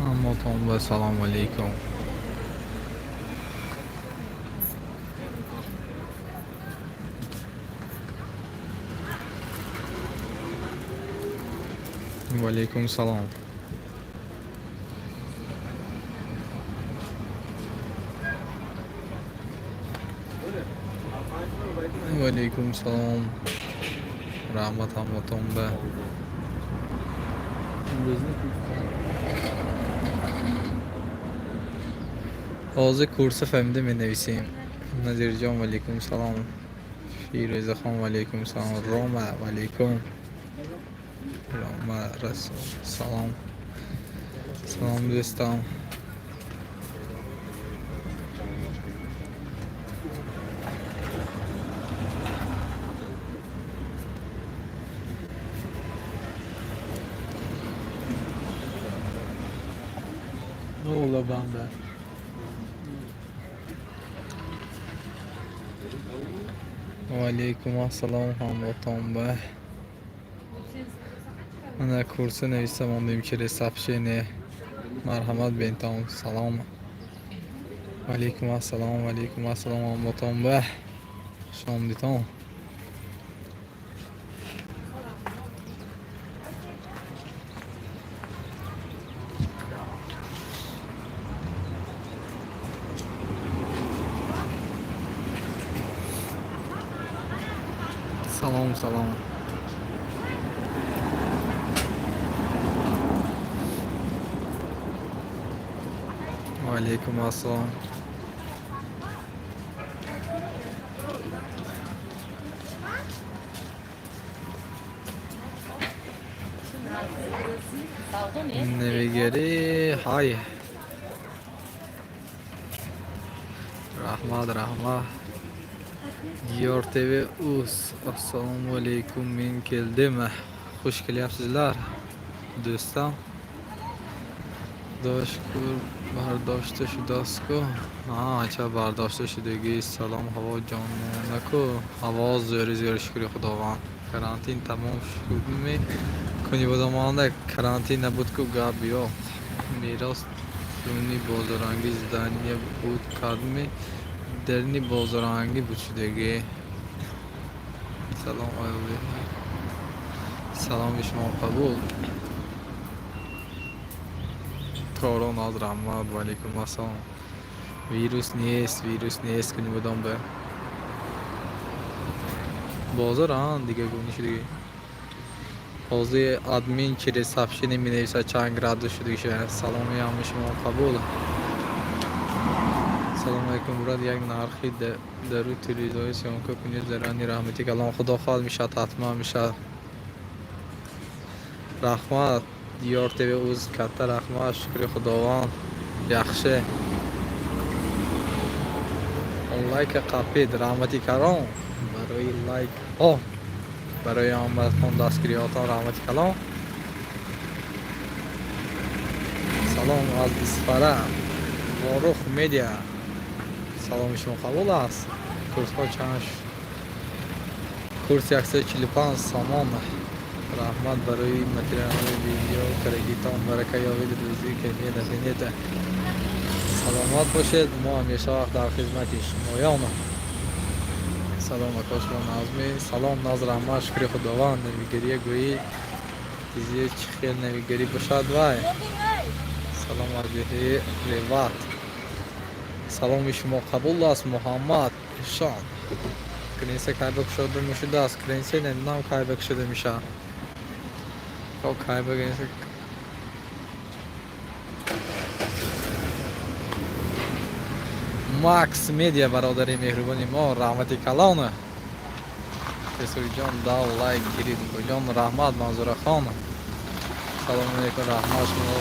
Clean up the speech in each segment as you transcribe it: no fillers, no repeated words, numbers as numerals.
Ҳаматон ба салому алейкум. Ва алейкум салом. Ва алейкум салом. Раҳмат ҳаматон ба. Ҳозир курса фаҳмида менависем. Назирҷон, ва алейкум салом. Фирӯзахон, ва алейкум салом. Рома, ва алейкум. Рома Расул, салом. Салом, дӯстон. Ола банда. Ва алейкум ассалом ҳамватон ба. Мана курса нависта мондем через сообщение. Марҳамат бентон. Салом. Ва алейкум ассалом, ва алейкум ассалом ҳамватон ба. Хуш омадитон. Салом, салом. Ва алейкум ассалом. Навигарӣ ҳай. Раҳмат, раҳмат. Diyor TV uz. Assalomu alaykum, men keldim. Xush kelyapsizlar, do'stim. Xudo shukur, бардошта шудааст-ку. А, аҷаб бардошта шудагӣ. Салом, ҳаво ҷононаку. Ҳаво зӯри зӯри, шукри Худованд. Карантин тамом шудми? Куни бодомонда карантин набуд-ку, гап ёқ. Мерос дуни бозорангӣ здание буд кадми дарни бозорангӣ буд шудагӣ. Салом, саломи шумо қабул. Корон аз раҳмат, ва алейкум ассалом. Вирус нест, вирус нест, куни бодом ба. Бозор а дига гуни шудагӣ. Ҳозир админ через сообщение менависад, чанд градус шудагиша. Саломи ҳамаи шумо қабул. Салому алейкум, брат, як нархи дару телевизори съёмка кунед зарани раҳмати калом. Худо хоҳад, мешавад, ҳатман мешавад. Раҳмат, Диёр ТВ уз, катта раҳмат, шукри Худованд. Яхши. Лайка қапид, раҳмати калом барои лайкҳо. Барои омадатон, дастгириҳотон раҳмати калом. Салом аз Исфара. Ворух Медиа. Саломи шумо қабул аст. Курсҳо чанд? Курс 145 сомон. Раҳмат барои материалҳои видео карагитон, барака ёбед, рӯзӣ кайфият бинед. Саломат бошед, мо ҳамеша вақт дар хизмати шумоён. Салом, ака, шумо назмӣ? Салом, наз, раҳмат, шукри Худованд. Навигария гӯӣ тизия чӣ хел навигарӣ бошад вай. Салом аз деҳаи Реват. Саломи шумо қабул аст, Муҳаммад Эшон. Граница кайба кушода мешудааст? Граница намедонам кайба кушода мешавад. То кайба граница. Макс Медиа, бародари меҳрубони мо, раҳмати калон. Ҷасурҷон дав лайк гирид. Ҷон, раҳмат, Манзурахон. Салому алейкум, раҳмат, шумо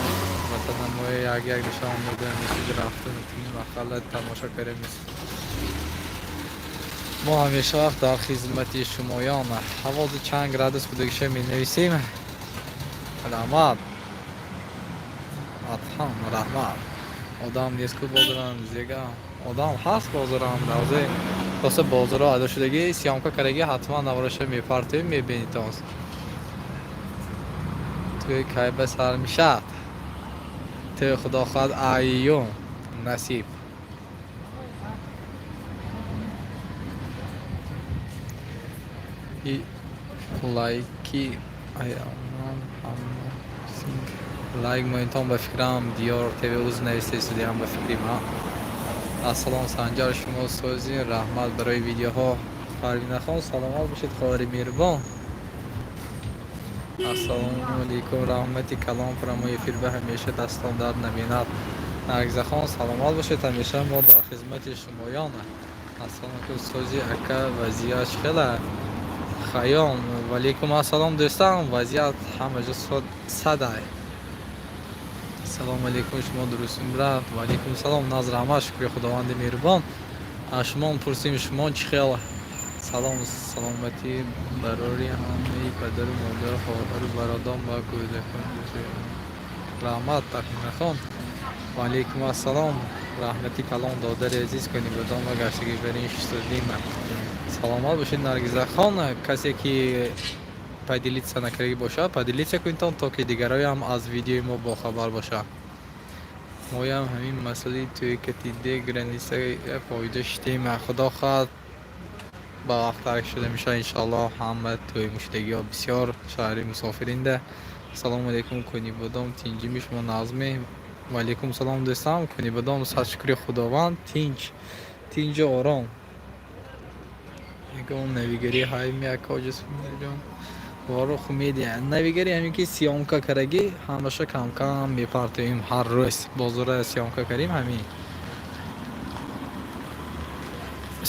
ватанамои як як нишон дода месиҷ рафта метунем ақалла тамошо карем. Мо ҳамеша вақт дар хизмати шумоён. Ҳавози чанд градус будагиша менависем. Раҳмат. Атҳам, раҳмат. Одам нест ку бозорам, зега одам ҳаст бозорам равзе. Хоса бозоро адо шудагӣ, съёмка кардаги, ҳатман навораша мепартем, мебинитон. Тӯй кай ба сар мешавад? Тӯй, худо хоҳад, июн насиб. И лайки аяман ҳама лайк моинтон. Ба фикрам, Диёр ТВ уз нависта истодиам, ба фикри ман. Ассалом, Санҷар, шумо созин, раҳмат барои видеоҳо. Парвинахон, саломат бошед, хоҳари меҳрубон. Ассалому алайкум, раҳмати калон, прямой эфир ба ҳамеша дастон дард набинад. Наргизахон, саломат бошед, ҳамеша мо дар хизмати шумоён. Ассалому алайкум, сози ака, вазъият хела? Хайём, валейкум ассалом, дӯстам, вазъият ҳама ҷо садай. Ассалому алайкум, шумо дурустин, брат? Валейкум салом, наз, раҳмат, шукри худованди меҳрубон. Аз шумо пурсим, шумо чӣ хел? Салом, саломатӣ барори ҳамаи падару модар, хоҳару бародарон ва кӯдакон. Раҳмат, Тахминахон. Ваалейкум ассалом, раҳмати калон, додари азиз, Конибодом ва гаштагӣ барин шудим. Саломат бошед, Наргизахон. Касе ки поделиться накардаги бошад, поделиться кунедтон, то ки дигароям аз видеои мо бохабар бошад. Моям ҳамин масъалаи тӯйкатиде граница фоида шудем. Худо хоҳад, ба вақт тарк шуда мешавад, иншоаллоҳ. Ҳама тӯй муштагиҳо бисёр шаҳри мусофиринда. Ассалому алайкум, Конибодом, тинҷими шумо, назме? Ваалейкум салом, дӯстам, Конибодом сад шукри Худованд, тинҷ, тинҷу ором. Ягон навигарӣ ҳайми, акоҷисмҷон? Ворух Медиа, навигари ҳамин ки съёмка карагӣ, ҳамаша камкам мепартоем. Ҳар рӯз бозора съёмка кардем, ҳамин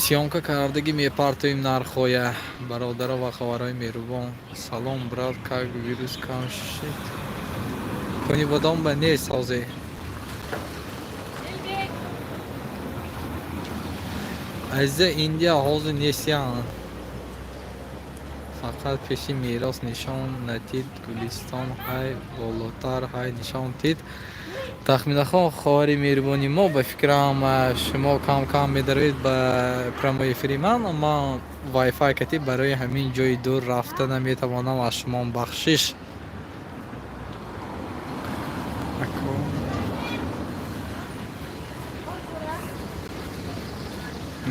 съёмка кардагӣ мепартоем нархҳоя. Бародаро ва хоҳарои меҳрубон, салом, брат, как вирус кам шид? Конибодом ба нест ҳозир. Азиза, Индия ҳозир нестиянд, фақат пеши Мерос нишон натид, Гулистон ҳай, болотар ҳай нишон тид. Тахминахон, хоҳари меҳрубони мо, ба фикрам, шумо кам кам медароед ба прямой эфири ман. Ман вайфай катиб, барои ҳамин ҷои дур рафта наметавонам, аз шумо бахшиш. Ако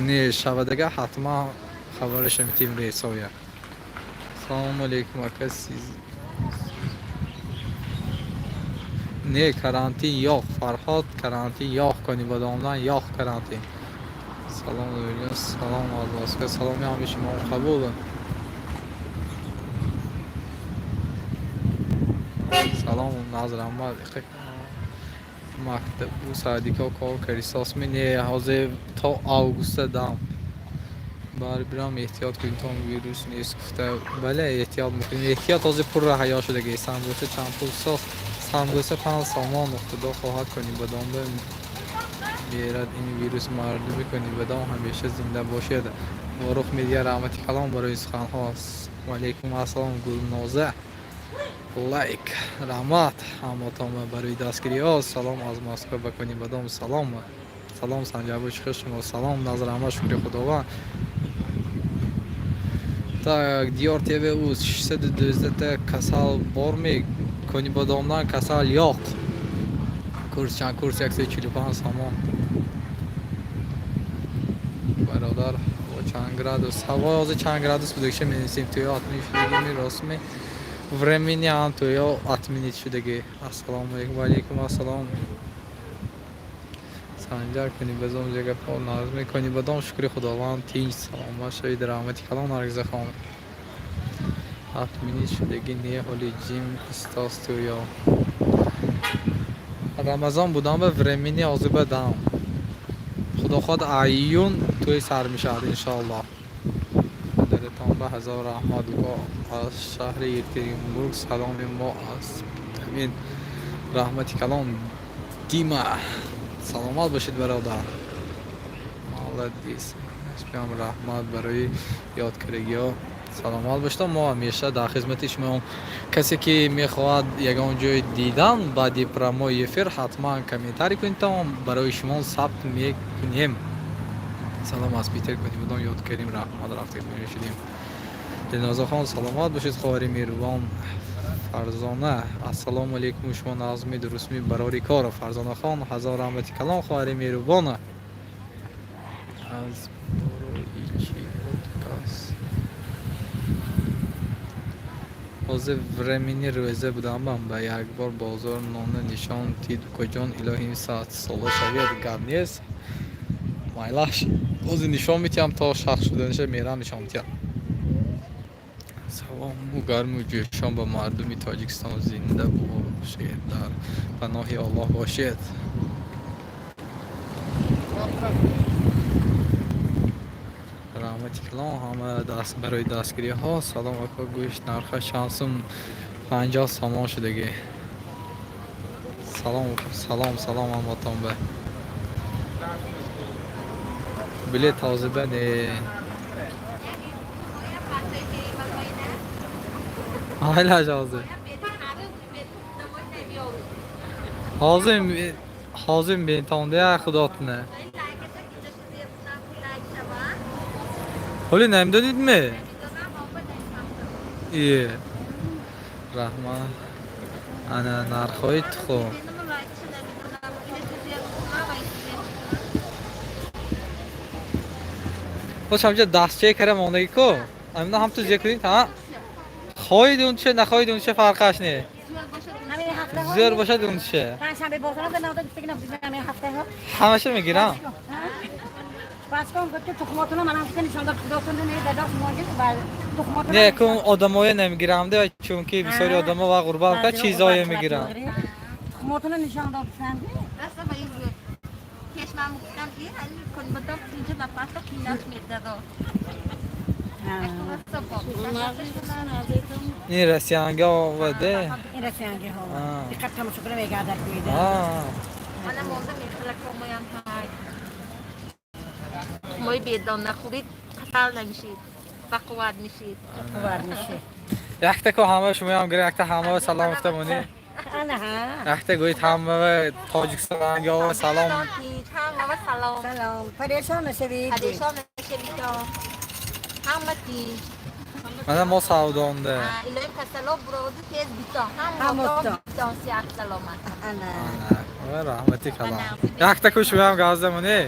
не шавадага, ҳатман хабараша метиҳем рейсоя. Салому алейкум, ака. Не, карантин yo'q, Farhod, карантин yo'q, Konibodомdan yo'q карантин. Салом, салом аз Москва, саломи ҳамаи шумо қабул. Салом, Назраҳмад. Мактабу садико кор кардисосми? Не, ҳозир то августа дам. Барбирам, эҳтиёт кунед, вирус нест гуфта. Бале, эҳтиёт мекунем. Эҳтиёт ҳозир пурра ҳаё шудаги. Самбуса чанд пул соз? Самбуса 5 сомон. Худо хоҳад, Конибодом мерад ин вирус. Мардуми Конибодом ҳамеша зинда бошед. Ворух Медиа, раҳмати калон барои суханҳо. Ваалейкум ассалом, Гулноза, лайк, раҳмат ҳаматон барои дастгириҳо. Салом аз Москва, ба Конибодом салом. Салом, Санҷабу, чӣ шумо? Салом, Назраҳмад, шукри Худованд. Так, Диёр ТВ уз, 612 касал борми? Конибодомдан касал yo'q. Курс чанд? Курс 145 сомон. Бародар, ҳаво чанд градус? Ҳаво ҳозир чанд градус будагиша менависем. Тӯё отменить шудагими, ростми? Временный ҳам тӯё отменить шудагӣ. Ассалому алайкум, ва алайкум ассалом. Санҷар, Конибодом ҷагапо назме? Конибодом, шукри Худованд, тинҷ, саломат шавед, раҳмати калон, Наргизахон. Отменить шудагӣ не, ҳоли ҷим истос тӯё. Рамазон будан ба временный, ҳозир ба дам. Худо хоҳад, июн тӯй сар мешавад, иншоаллоҳ. Падаратон ба ҳазор раҳмат, аз шаҳри Екатеринбург саломи мо аз ҳамин. Раҳмати калон, Дима, саломат бошед, бародар, молодец. Раҳмат барои ёдкардагиҳо, саломат бошед, мо ҳамеша дар хизмати шумо. Касе ки мехоҳад ягон ҷой дидан баъди прямой эфир, ҳатман комментарий кунед, то барои шумо сабт мекунем. Салом аз Питер, Конибодом ёд кардем, раҳмат, рафта шудем. Дилнозахон, саломат бошед, хоҳари меҳрубон. Фарзона, ассалому алейкум, шумо назми дурустми, барори кор. Фарзонахон, ҳазор раҳмати калон, хоҳари меҳрубона. Аз борои чӣ отказ? Ҳозир временный рӯза будам, ба як бор бозор нона нишон тид, укаҷон, илоҳим 100 сола шавед. Гап нест, майлаш, ҳозир нишон метиҳам, то шахс шуданаша мерам, нишон метиҳам. Салому гарму ҷӯшон ба мардуми Тоҷикистон, зинда бошед, дар паноҳи Аллоҳ бошед. Раҳмати калон ҳама даст барои дастгириҳо. Салом, ака, гӯшт нарха чанд сум? 50 сомон шудагӣ. Салом, салом, салом ҳаматон. Ба билет ҳозир не. Майлаш, ҳозир, ҳозир, ҳозир бентонда, худотни. Ҳоли намедонидми? Ие, раҳмат. Ана нархҳои тухм. Бош, ҳамҷа дастчае кара мондагӣ ку, амина ҳам ту зе кунед. Ҳа, хоҳид унча, нахоҳид унча, фарқаш не. Зӯр бошад унча. Панҷшанбе бозора ба навда гуфтагӣ ҳамин ҳафтаҳо. Ҳамаша мегирам. Пас кун, гуфт ки тухмотуна манам гуфта нишон дод, худотун не дадош мондед ва тухмотуна. Не, кун одамое намегирам, де, чунки бисёри одамо ва ғурбат ка чизое мегирам. Тухмотуна нишон дод гуфтанд. Раста ба ин пеш ман гуфтам, ки ҳамин кунбадам инҷа ба паста қинаш медадо. Ин россиянга оваде. Ин расиянги ҳо. Диққат тамошо кунам, мегардад гӯида. Ана монда мехӯрак моям ҳай. Мои бедон нахӯрид, касал намешид. Бақувват мешид. Қувват мешид. Якта ко ҳама шумоям гирем, якта ҳама салом гуфта монӣ. Ана ҳа. Якта гӯед, ҳама тоҷикистонгиҳо салом. Ҳама салом. Салом. Парешон нашавед. Парешон нашавед. Ҳама тинч. Мана мо савдонда. Илоҳим касало буроду тез битон. Ҳама битон, сиҳат саломат. Ана. Раҳмати калон. Якта ку шумоям газда монӣ.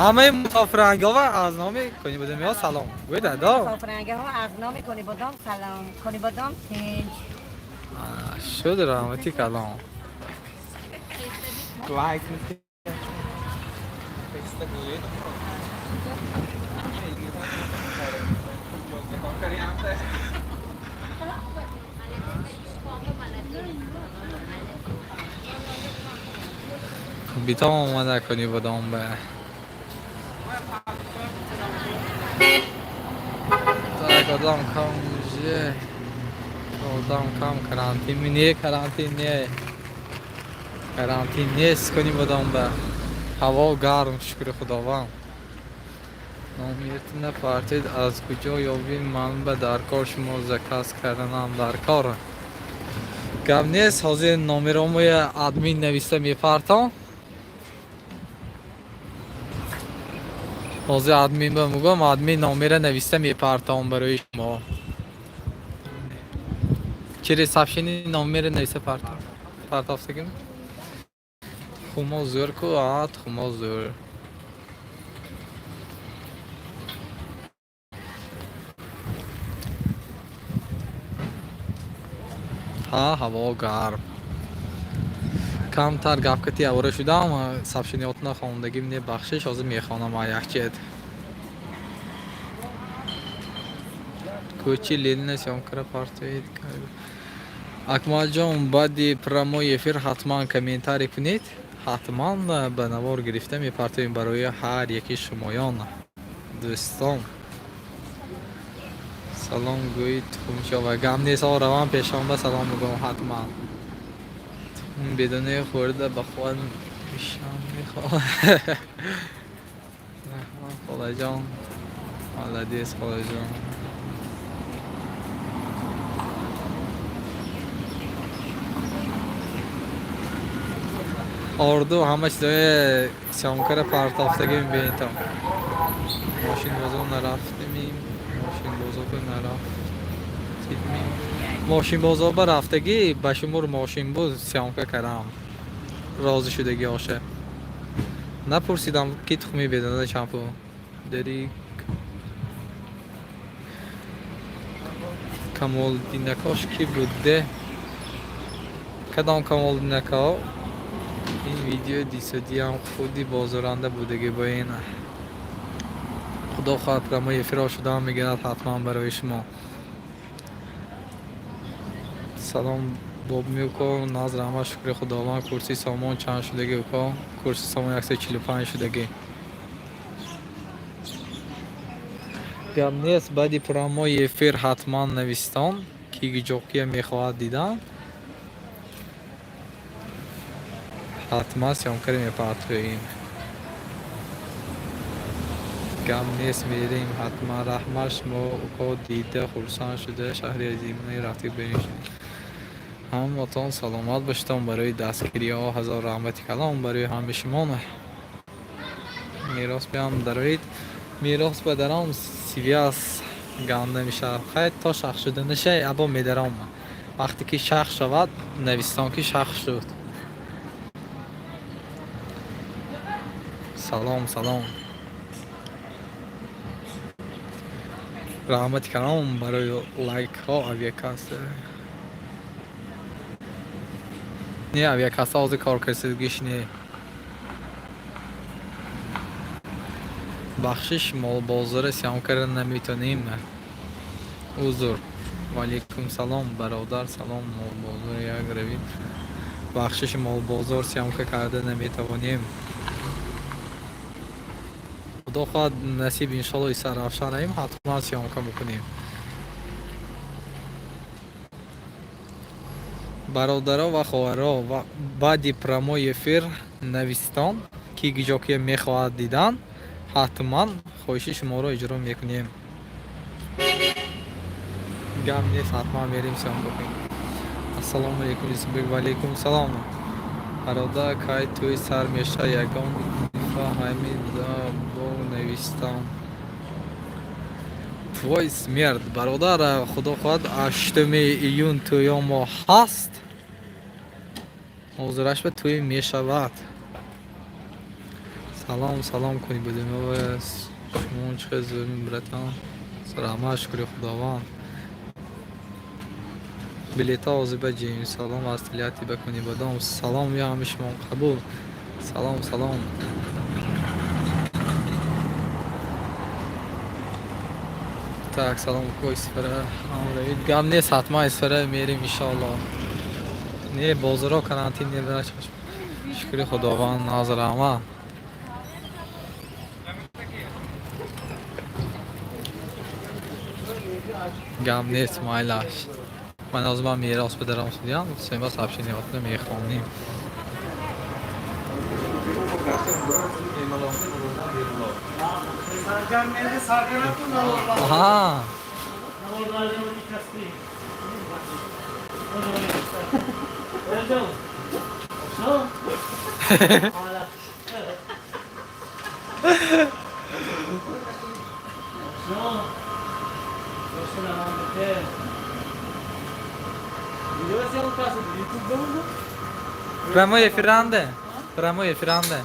Ҳамаи мусофирангиҳо аз номи Конибодомиҳо салом. Гӯед, дадо. Мусофирангиҳо аз номи Конибодом салом. Конибодом тинч. Шуд, раҳмати калон. Лайк. Битом омада Конибодом ба. Так, одам кам уже. Одам кам, карантин не, карантин не. Карантин нест Конибодом ба. Ҳаво гарм, шукри Худованд. Номертона партид, аз куҷо ёбим? Ман ба дар кор, шумо заказ карданам дар кор. Гап нест, ҳозир номеромоя админ нависта мепартом. Ҳозир админ ба мегӯям, админ номера нависта мепартом барои шумо. Через сообщение номера нависта партом. Партофтагим? Хумо зӯр ку, а, хумо зӯр. Ҳа, ҳаво гарм. Камтар гапкати авора шудам, сообщениётона хондагим не, бахшиш, ҳозир мехонам якчият. Кӯчи Ленина съёмкара партоед. Акмалҷон, баъди прямой эфир ҳатман комментарий кунед. Ҳатман ба навор гирифта мепартоем барои ҳар яки шумоён. Дӯстон. Салом гӯед тухмчо ва гам нест, равам пешонба салом мегӯям ҳатман. Тухм бедонаи хӯрда ба худ мешам мехоҳад. Раҳмат, холаҷон. Молодец, холаҷон. Орду, ҳама чизои съёмкара партофтагӣ мебинедам. Мошин бозор нарафтемим. Мошин бозор. Бозор нарафтидми? Мошинбозор ба рафтагӣ, ба шумор мошин буд, съёмка кардам. Розӣ шудагӣ оша. Напурсидам, ки тухми бедона чанд пул. Дери Камолиддинакош кӣ буд, де? Кадом Камолиддинако? Ин видео дисодиам худи бозоранда будагӣ бо ин. Худо хоҳад, прямой эфирҳо шудаам мегирад ҳатман барои шумо. Салом, бобмиуко, наз, раҳмат, шукри Худованд. Курси сомон чанд шудагӣ, уко? Курси сомон 145 шудагӣ. Гап нест, баъди прямой эфир ҳатман навистон, ки ҷоқия мехоҳад дидан. Ҳатман съёмкаро мепартоем. Гап нест, мерем ҳатман. Раҳмат, шумо, уко, дида хурсанд шуда. Шаҳри азимаи рафтӣ биниш. Ҳаматон саломат бошедон. Барои дастгириҳо ҳазор раҳмати калом барои ҳамаи шумо. Мерос биям дароид. Мерос ба даром, связь ганда мешавад. Хайр, то шах шуда нашай, або медаром. Вақте ки шах шавад, навистон, ки шах шуд. Салом, салом. Раҳмати калом барои лайкҳо. Авиакасса не, авиакасса ҳозир кор кардагиш не. Бахшиш, молбозора съёмка карда наметонем, узр. Ваалейкум салом, бародар, салом. Молбозор як равид. Бахшиш, молбозор съёмка карда наметавонем. Худо хоҳад, насиб, иншолло, Истаравшан раем, ҳатман съёмка мекунем. Бародаро ва хоҳаро, баъди прямой эфир навистон, ки ҷо ки мехоҳад дидан, ҳатман хоҳиши шуморо иҷро мекунем. Гап нест, ҳатман мерем, съёмка кунем. Ассалому алайкум, Юсупбек. Ваалайкум салом, бародар. Кай тӯй сар мешавад? Ягон ҳамин бо навистам. Твой смерть, бародар. Худо хоҳад, 8 июн тӯё мо ҳаст, ҳозираш ба тӯй мешавад. Салом, салом кунӣ будем. Шумо чӣ хел зӯрми, братан? Раҳмат, шукри Худованд. Билетҳо ҳозир ба ҷем. Салом аз Тольятти ба Конибодом. Салом я ҳами шумо қабул. Салом, салом. Так, салом, ко, Исфара равид. Гап нест, ҳатман Исфара мерем, иншоалло. Не, бозоро карантин не. Шукри Худованд, наз, раҳмат. Гап нест, майлаш. Ман ҳозир ман мерос падарам судиям, сема сообщениятро мехонем. Аҳа. Прямой эфиранде. Прямой эфиранде.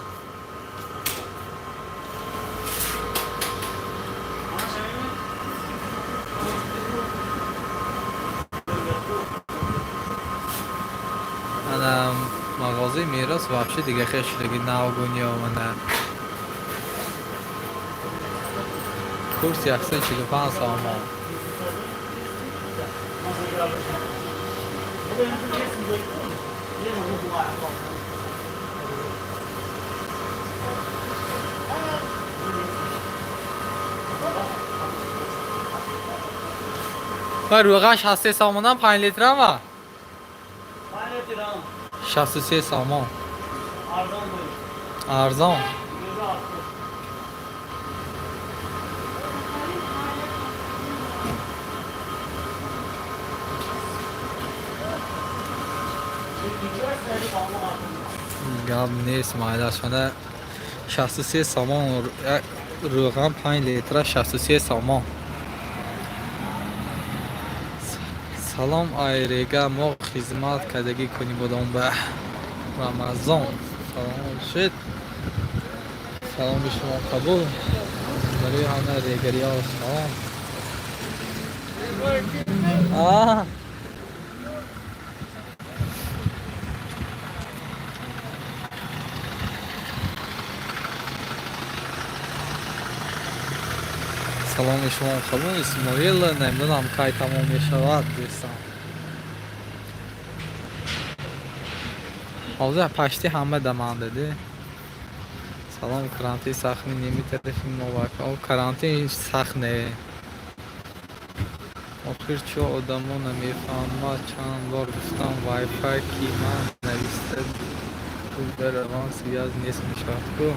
Ана мағозаи Мерос вообще дига хел шудаги, навгунё. Мана курс 145 сомон. Ва рӯға 63 сомонам, 5 литрам ва 63 сомон арзон. Гап нест, майлаш. Мана 63 сомон рӯған, 5 литра 63 сомон. Салом, айрега, мо хизмат кардагӣ кунӣ будам ба Рамазон. Салом бошед. Саломи шумо қабул. Барои ҳама регариҳо салом. А саломи шумо қабул, Исмоил. Намедонам, кай тамом мешавад, дӯстон. Ҳозир почти ҳама дамандади. Салом, карантин сахт неми тарафи мо? Карантин сахт не. Охир чо одамо намефаҳмад? Чанд бор гуфтам, вайфай ки ман нависта буда, равон связь нест мешавад ку.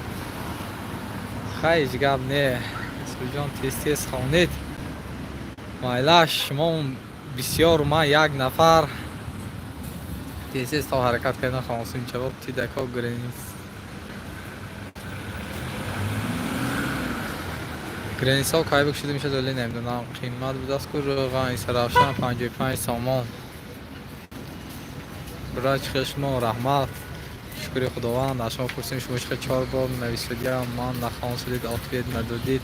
Хай, ҳеҷ гап не, Исоҷон, тез тез хонед. Майлаш, шумо бисёр, ман як нафар. Тез тез то ҳаракат кардан хонсум. Ҷавоб тидако границаҳо кай бикшида мешавад, вале намедонам. Қимат будааст ку рӯған Исаравшан, 55 сомон. Брат, чӣ хел шумо? Раҳмат, шукри Худованд. Аз шумо пурсем, шумо чӣ хел? Чор бор нависодиам, ман нахонсудид, ответ надодид.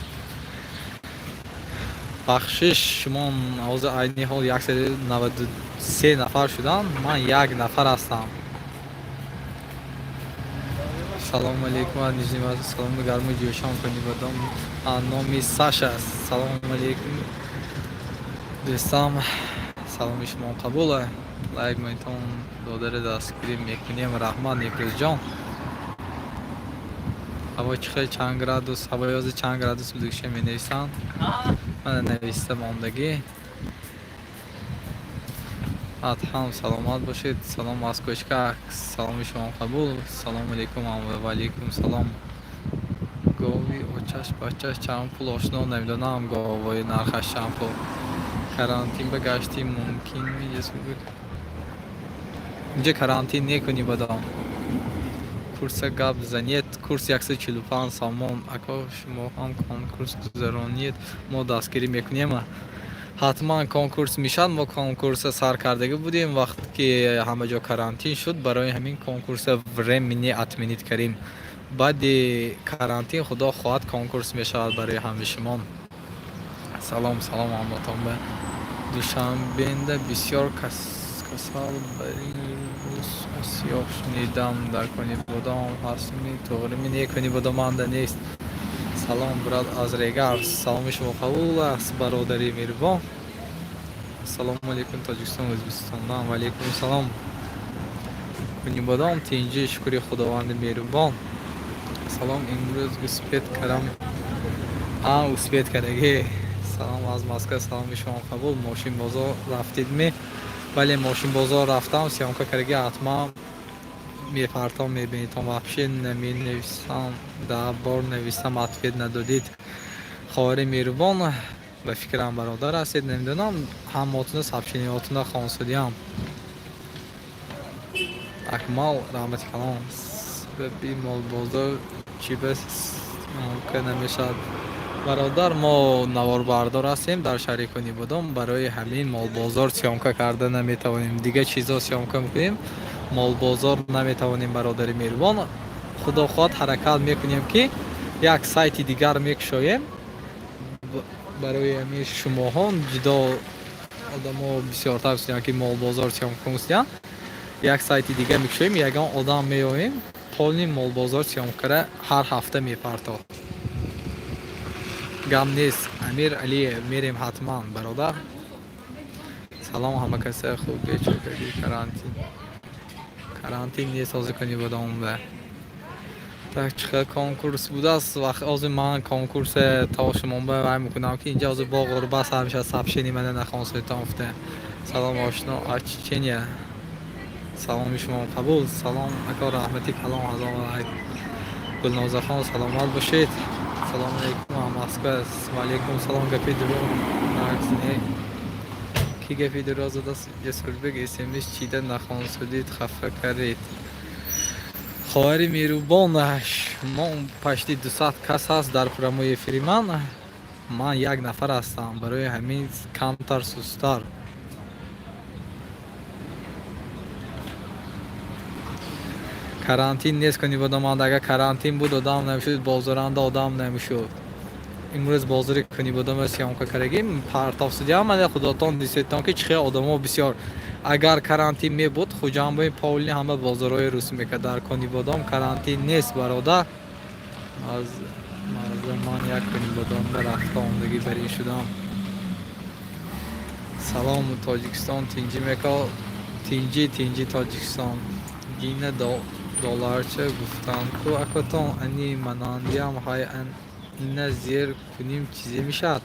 Бахшиш, шумо ҳозир айни ҳол 193 нафар шуданд, ман як нафар ҳастам. Салому алейкум аз Нижний. Салому гарму ҷӯшон кунӣ бодом номи Саша. Салому алейкум, дӯстам, саломи шумо қабул. Лайк монитон додари, дастгирӣ мекунем. Раҳмат, Некрӯзҷон. Ҳаво чӣ хел, чанд градус? Ҳавои ҳозир чанд градус будагиша менависанд. Мана, нависта мондагӣ. Адҳам, саломат бошед. Салом аз Кӯчкак, саломи шумо қабул. Салому алейкум. Ва алейкум салом. Гови очаш бачаш чанд пул, ошно? Намедонам, говои нархаш чанд пул. Карантин ба гаштӣ мумкин? Инҷа карантин некунӣ бадом. Курса гап занед, курс 145 сомон. Ако, шумо ҳам конкурс гузаронед, мо дастгирӣ мекунем. Ҳатман конкурс мешавад. Мо конкурса сар кардагӣ будем, вақте ки ҳама ҷо карантин шуд, барои ҳамин конкурса временно отменить кардем. Баъди карантин, худо хоҳад, конкурс мешавад барои ҳамаи шумо. Салом, салом ҳаматон. Ба Душанбенда бисёр касал осиёб шунидам. Дар Конибодом ҳастми, туғрими? Не, Конибодоманда нест. Салом, брат, аз Регар. Саломи шумо қабул аст, бародари меҳрубон. Ассалому алейкум, Тоҷикистон, Ӯзбекистондан. Ва алейкум салом. Конибодом тинҷӣ, шукри Худованди меҳрубон. Салом, имрӯз успеть кардам. А, успеть кардагӣ. Салом аз Москва, саломи шумо қабул. Мошинбозор рафтидми? Бале, мошинбозор рафтам, съёмка кардагӣ, ҳатман мепартом, мебинитон. Вообще наменависам, 10 бор нависам, ответ надодид. Хоҳари меҳрубон, ба фикрам, бародар ҳастед, намедонам, ҳамотуна сообщениҳотуна хонсудиам. Акмал, раҳмати калон. Сабаби молбозор чӣ ба съёмка намешавад? Бародар, мо наворбардор ҳастем дар шаҳри Конибодом, барои ҳамин молбозор съёмка карда наметавонем. Дигар чизҳо съёмка мекунем, молбозор наметавонем, бародари меҳрубон. Худо хоҳад, ҳаракат мекунем, ки як сайти дигар мекушоем барои ҳамин шумоҳо ҷудо. Одамо бисёртар ки молбозор съёмка мекунанд, як сайти дигар мекушоем, ягон одам меоем, полный молбозор съёмкара ҳар ҳафта мепартод. Гап нест, Амир Алиев, мерем ҳатман, бародар. Салом, ҳама каса хуб бечокаги. Карантин, карантин нест ҳозир Конибодом ба. Так, чӣ хел конкурс будааст? Вақт ҳозир ман конкурсе то шумо ба вай мекунам, ки инҷа ҳозир бо ғурба сар мешавад. Сообщение мана нахонсетон гуфта. Салом, ошно аз Чечения. Саломи шумо қабул. Салом, ако, раҳмати калом. Ҳазор лайк. Гулнозахон, саломат бошед. Салому алейкум, Москва. Ва алейкум салом. Гапи дурӯғ не, ки гапи дурӯғ задааст? Ҷасурбек, смс чида нахонсудид, хафа кардед. Хоҳари меҳрубон, мо почти 200 кас ҳаст дар прямой эфири ман, ман як нафар ҳастам, барои ҳамин камтар сустар. Карантин нест, Конибодоманд. Агар карантин буд, одам намешуд, бозоранда одам намешуд. Имрӯз бозори Конибодома съёмка кардагим, партов судиам, мана худотон дисетон, ки чӣ хел одамо бисёр. Агар карантин мебуд, Хуҷандбои полный ҳама бозорҳои рус мекард. Дар Конибодом карантин нест, бародар. Аз маза ман як Конибодомда рафта омадагӣ бар ин шудам. Салом, Тоҷикистон тинҷӣ меко? Тинҷӣ, тинҷӣ Тоҷикистон. Гина долларча гуфтам ку, акатон, ани манандиам ҳай, ина зер куним, чизе мешавад?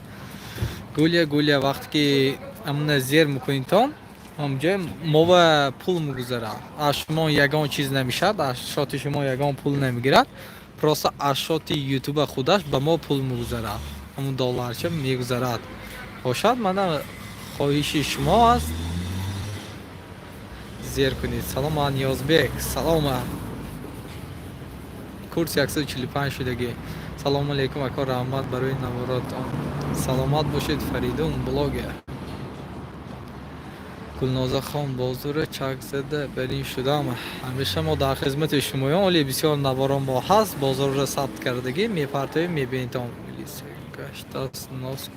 Гулия, Гулия, вақте ки амна зер мекунитон, ҳамҷо мова пул мегузарад. Аз шумо ягон чиз намешавад, аз шоти шумо ягон пул намегирад, просто аз шоти Ютуба худаш ба мо пул мегузарад, ҳамун долларча мегузарад. Бошад, мана хоҳиши шумо аст, зер кунед. Салом, Ниёзбек, салом. Курс 145 шудагӣ. Салому алейкум, ако, раҳмат барои наворотон, саломат бошед. Фаридун блогер. Гулнозахон, бозора чак зада бар ин шудам. Ҳамеша мо дар хизмати шумоён, оле бисёр наворон мо ҳаст, бозорро сабт кардагӣ, мепартоем, мебинедон. Милиса гаштааст, нос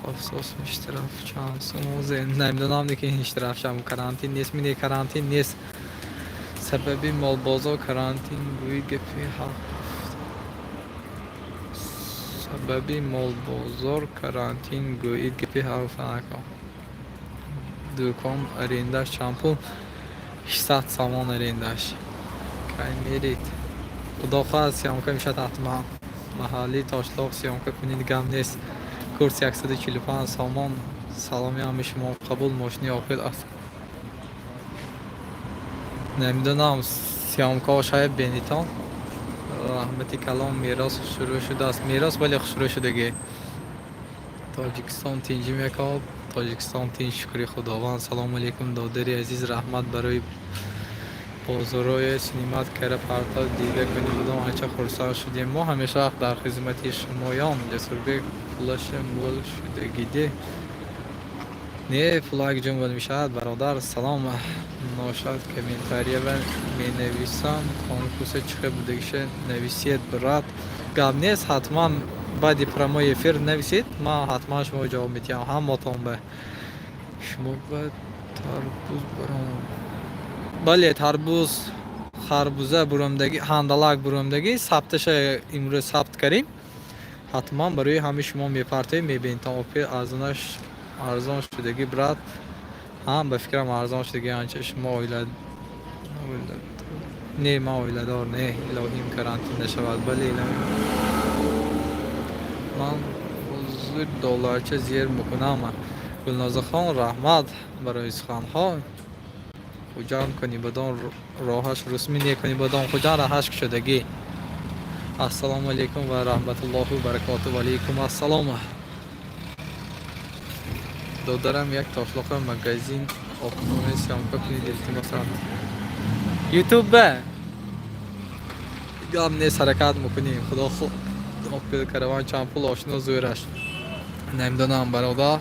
афсос. Штраф чанд сум? Намедонам, лекин штраф шам. Карантин нест мине, карантин нест. Сабаби молбозор карантин гӯи, гапи ҳақ. Сабаби молбозор карантин гӯид, гапи ҳарф накун. Дӯкон арендаш чанд пул? 600 сомон арендаш. Кай мерид? Худо хоҳад, съёмка мешавад ҳатман. Маҳалли Тошлоқ съёмка кунед, гап нест. Курс 145 сомон. Саломи ҳами шумо қабул. Мошини Опел аст, намедонам, съёмкаҳо шояд бенитон. Раҳмати калом. Мерос шурӯъ шудааст? Мерос, бале, шурӯъ шудагӣ. Тоҷикистон тинҷӣ мекоб? Тоҷикистон тинҷ, шукри Худованд. Салому алейкум, додари азиз, раҳмат барои бозорҳое синимат кара партов дида кунӣ будам, анча хурсанд шудем. Мо ҳамеша вақт дар хизмати шумоён. Ҷасурбек, пулаша мул шудагиде? Не, пулак ҷон мешавад, бародар. Салом. Ношад комментариява менависам, конкурса чӣ хел будагиша нависед, брат. Гап нест, ҳатман баъди прямой эфир нависед, ман ҳатман шумо ҷавоб медиҳам ҳамотон. Ба шумо ба тарбуз баром? Бале, тарбуз, харбуза буромдагӣ, ҳандалак буромдагӣ, сабташа имрӯз сабт кардем, ҳатман барои ҳамаи шумо мепартоем, мебинед. Опел арзонаш арзон шудагӣ, брат? Ҳа, ба фикрам, арзон шудагӣ анча. Шумо оила не? Ман оиладор не, илоҳим, карантин нашавад. Бале, ман ҳозир долларча зер мекунам. Гулнозахон, раҳмат барои суханҳо. Хуҷанд Конибодом роҳаш русмӣ? Не, Конибодом Хуҷанд роҳаш кушодагӣ. Ассалому алайкум ва раҳматуллоҳи ва баракоту. Ва алайкум ассалом. Додарам, як Тошлоқа магазин оптовый съёмка кунед, илтимос. Ютуб ба гап нест, ҳаракат мекунем, худо. Опел Караван чанд пул, ошино зӯраш? Намедонам, бародар.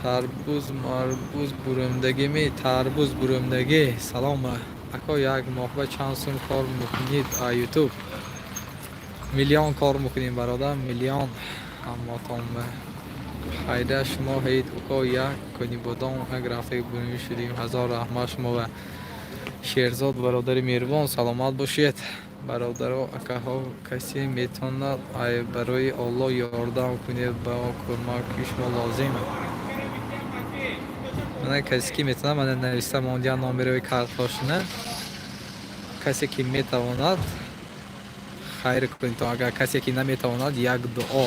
Тарбуз марбуз бурумдагими? Тарбуз бурумдагӣ. Салом, ако, як моҳба чанд сум кор мекунед а Ютуб? Миллион кор мекунем, бародар, миллион. Ҳамотон ба хайра. Шумо ҳайд, уко, як Конибодом як рафтаги бурумӣ шудем. Ҳазор раҳмат шумо ва Шерзод, бародари меҳрубон, саломат бошед. Бародаро, акаҳо, касе метавонад ай барои Оллоҳ ёрдам кунед? Ба кӯмаки шумо лозим. Мана, касе ки метавонад, мана нависта мондиам номерои картҳошона. Касе ки метавонад, хайр кунед. Агар касе ки наметавонад, як дуо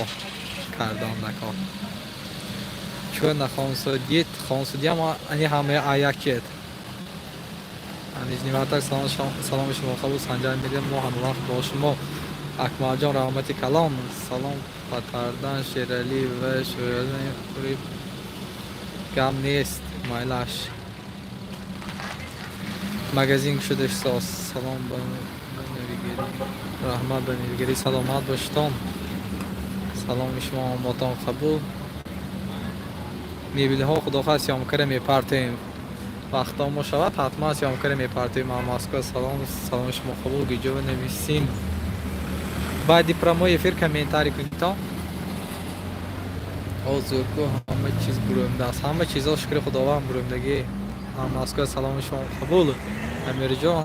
кардан накор. Чӯ нахонсудид? Хонсудиам, ани ҳамаи аякчет. Нижний Вартак, саломи шумо қабул. Санҷар мегӯям, мо ҳамавақт бо шумо. Акмалҷон, раҳмати калом. Салом, Патардан Шералӣ ва Шӯрали. Гап нест, майлаш. Магазин кушода шудааст. Салом ба Навигарӣ, раҳмат ба Навигарӣ, саломат бошитон. Саломи шумо омотон қабул. Мебелҳо, худо хоҳад, съёмкара мепартоем. Вақтомо шавад, ҳатман съёмка ра мепартоем. Москва, салом, саломи шумо қабул. Гиҷо нависим? Баъди прямой эфир комментарий кунитон. Ҳозирку ҳама чиз буромдааст, ҳама чизо, шукри Худованд, буромдагӣ. Москва, саломи шумо қабул. Амирҷон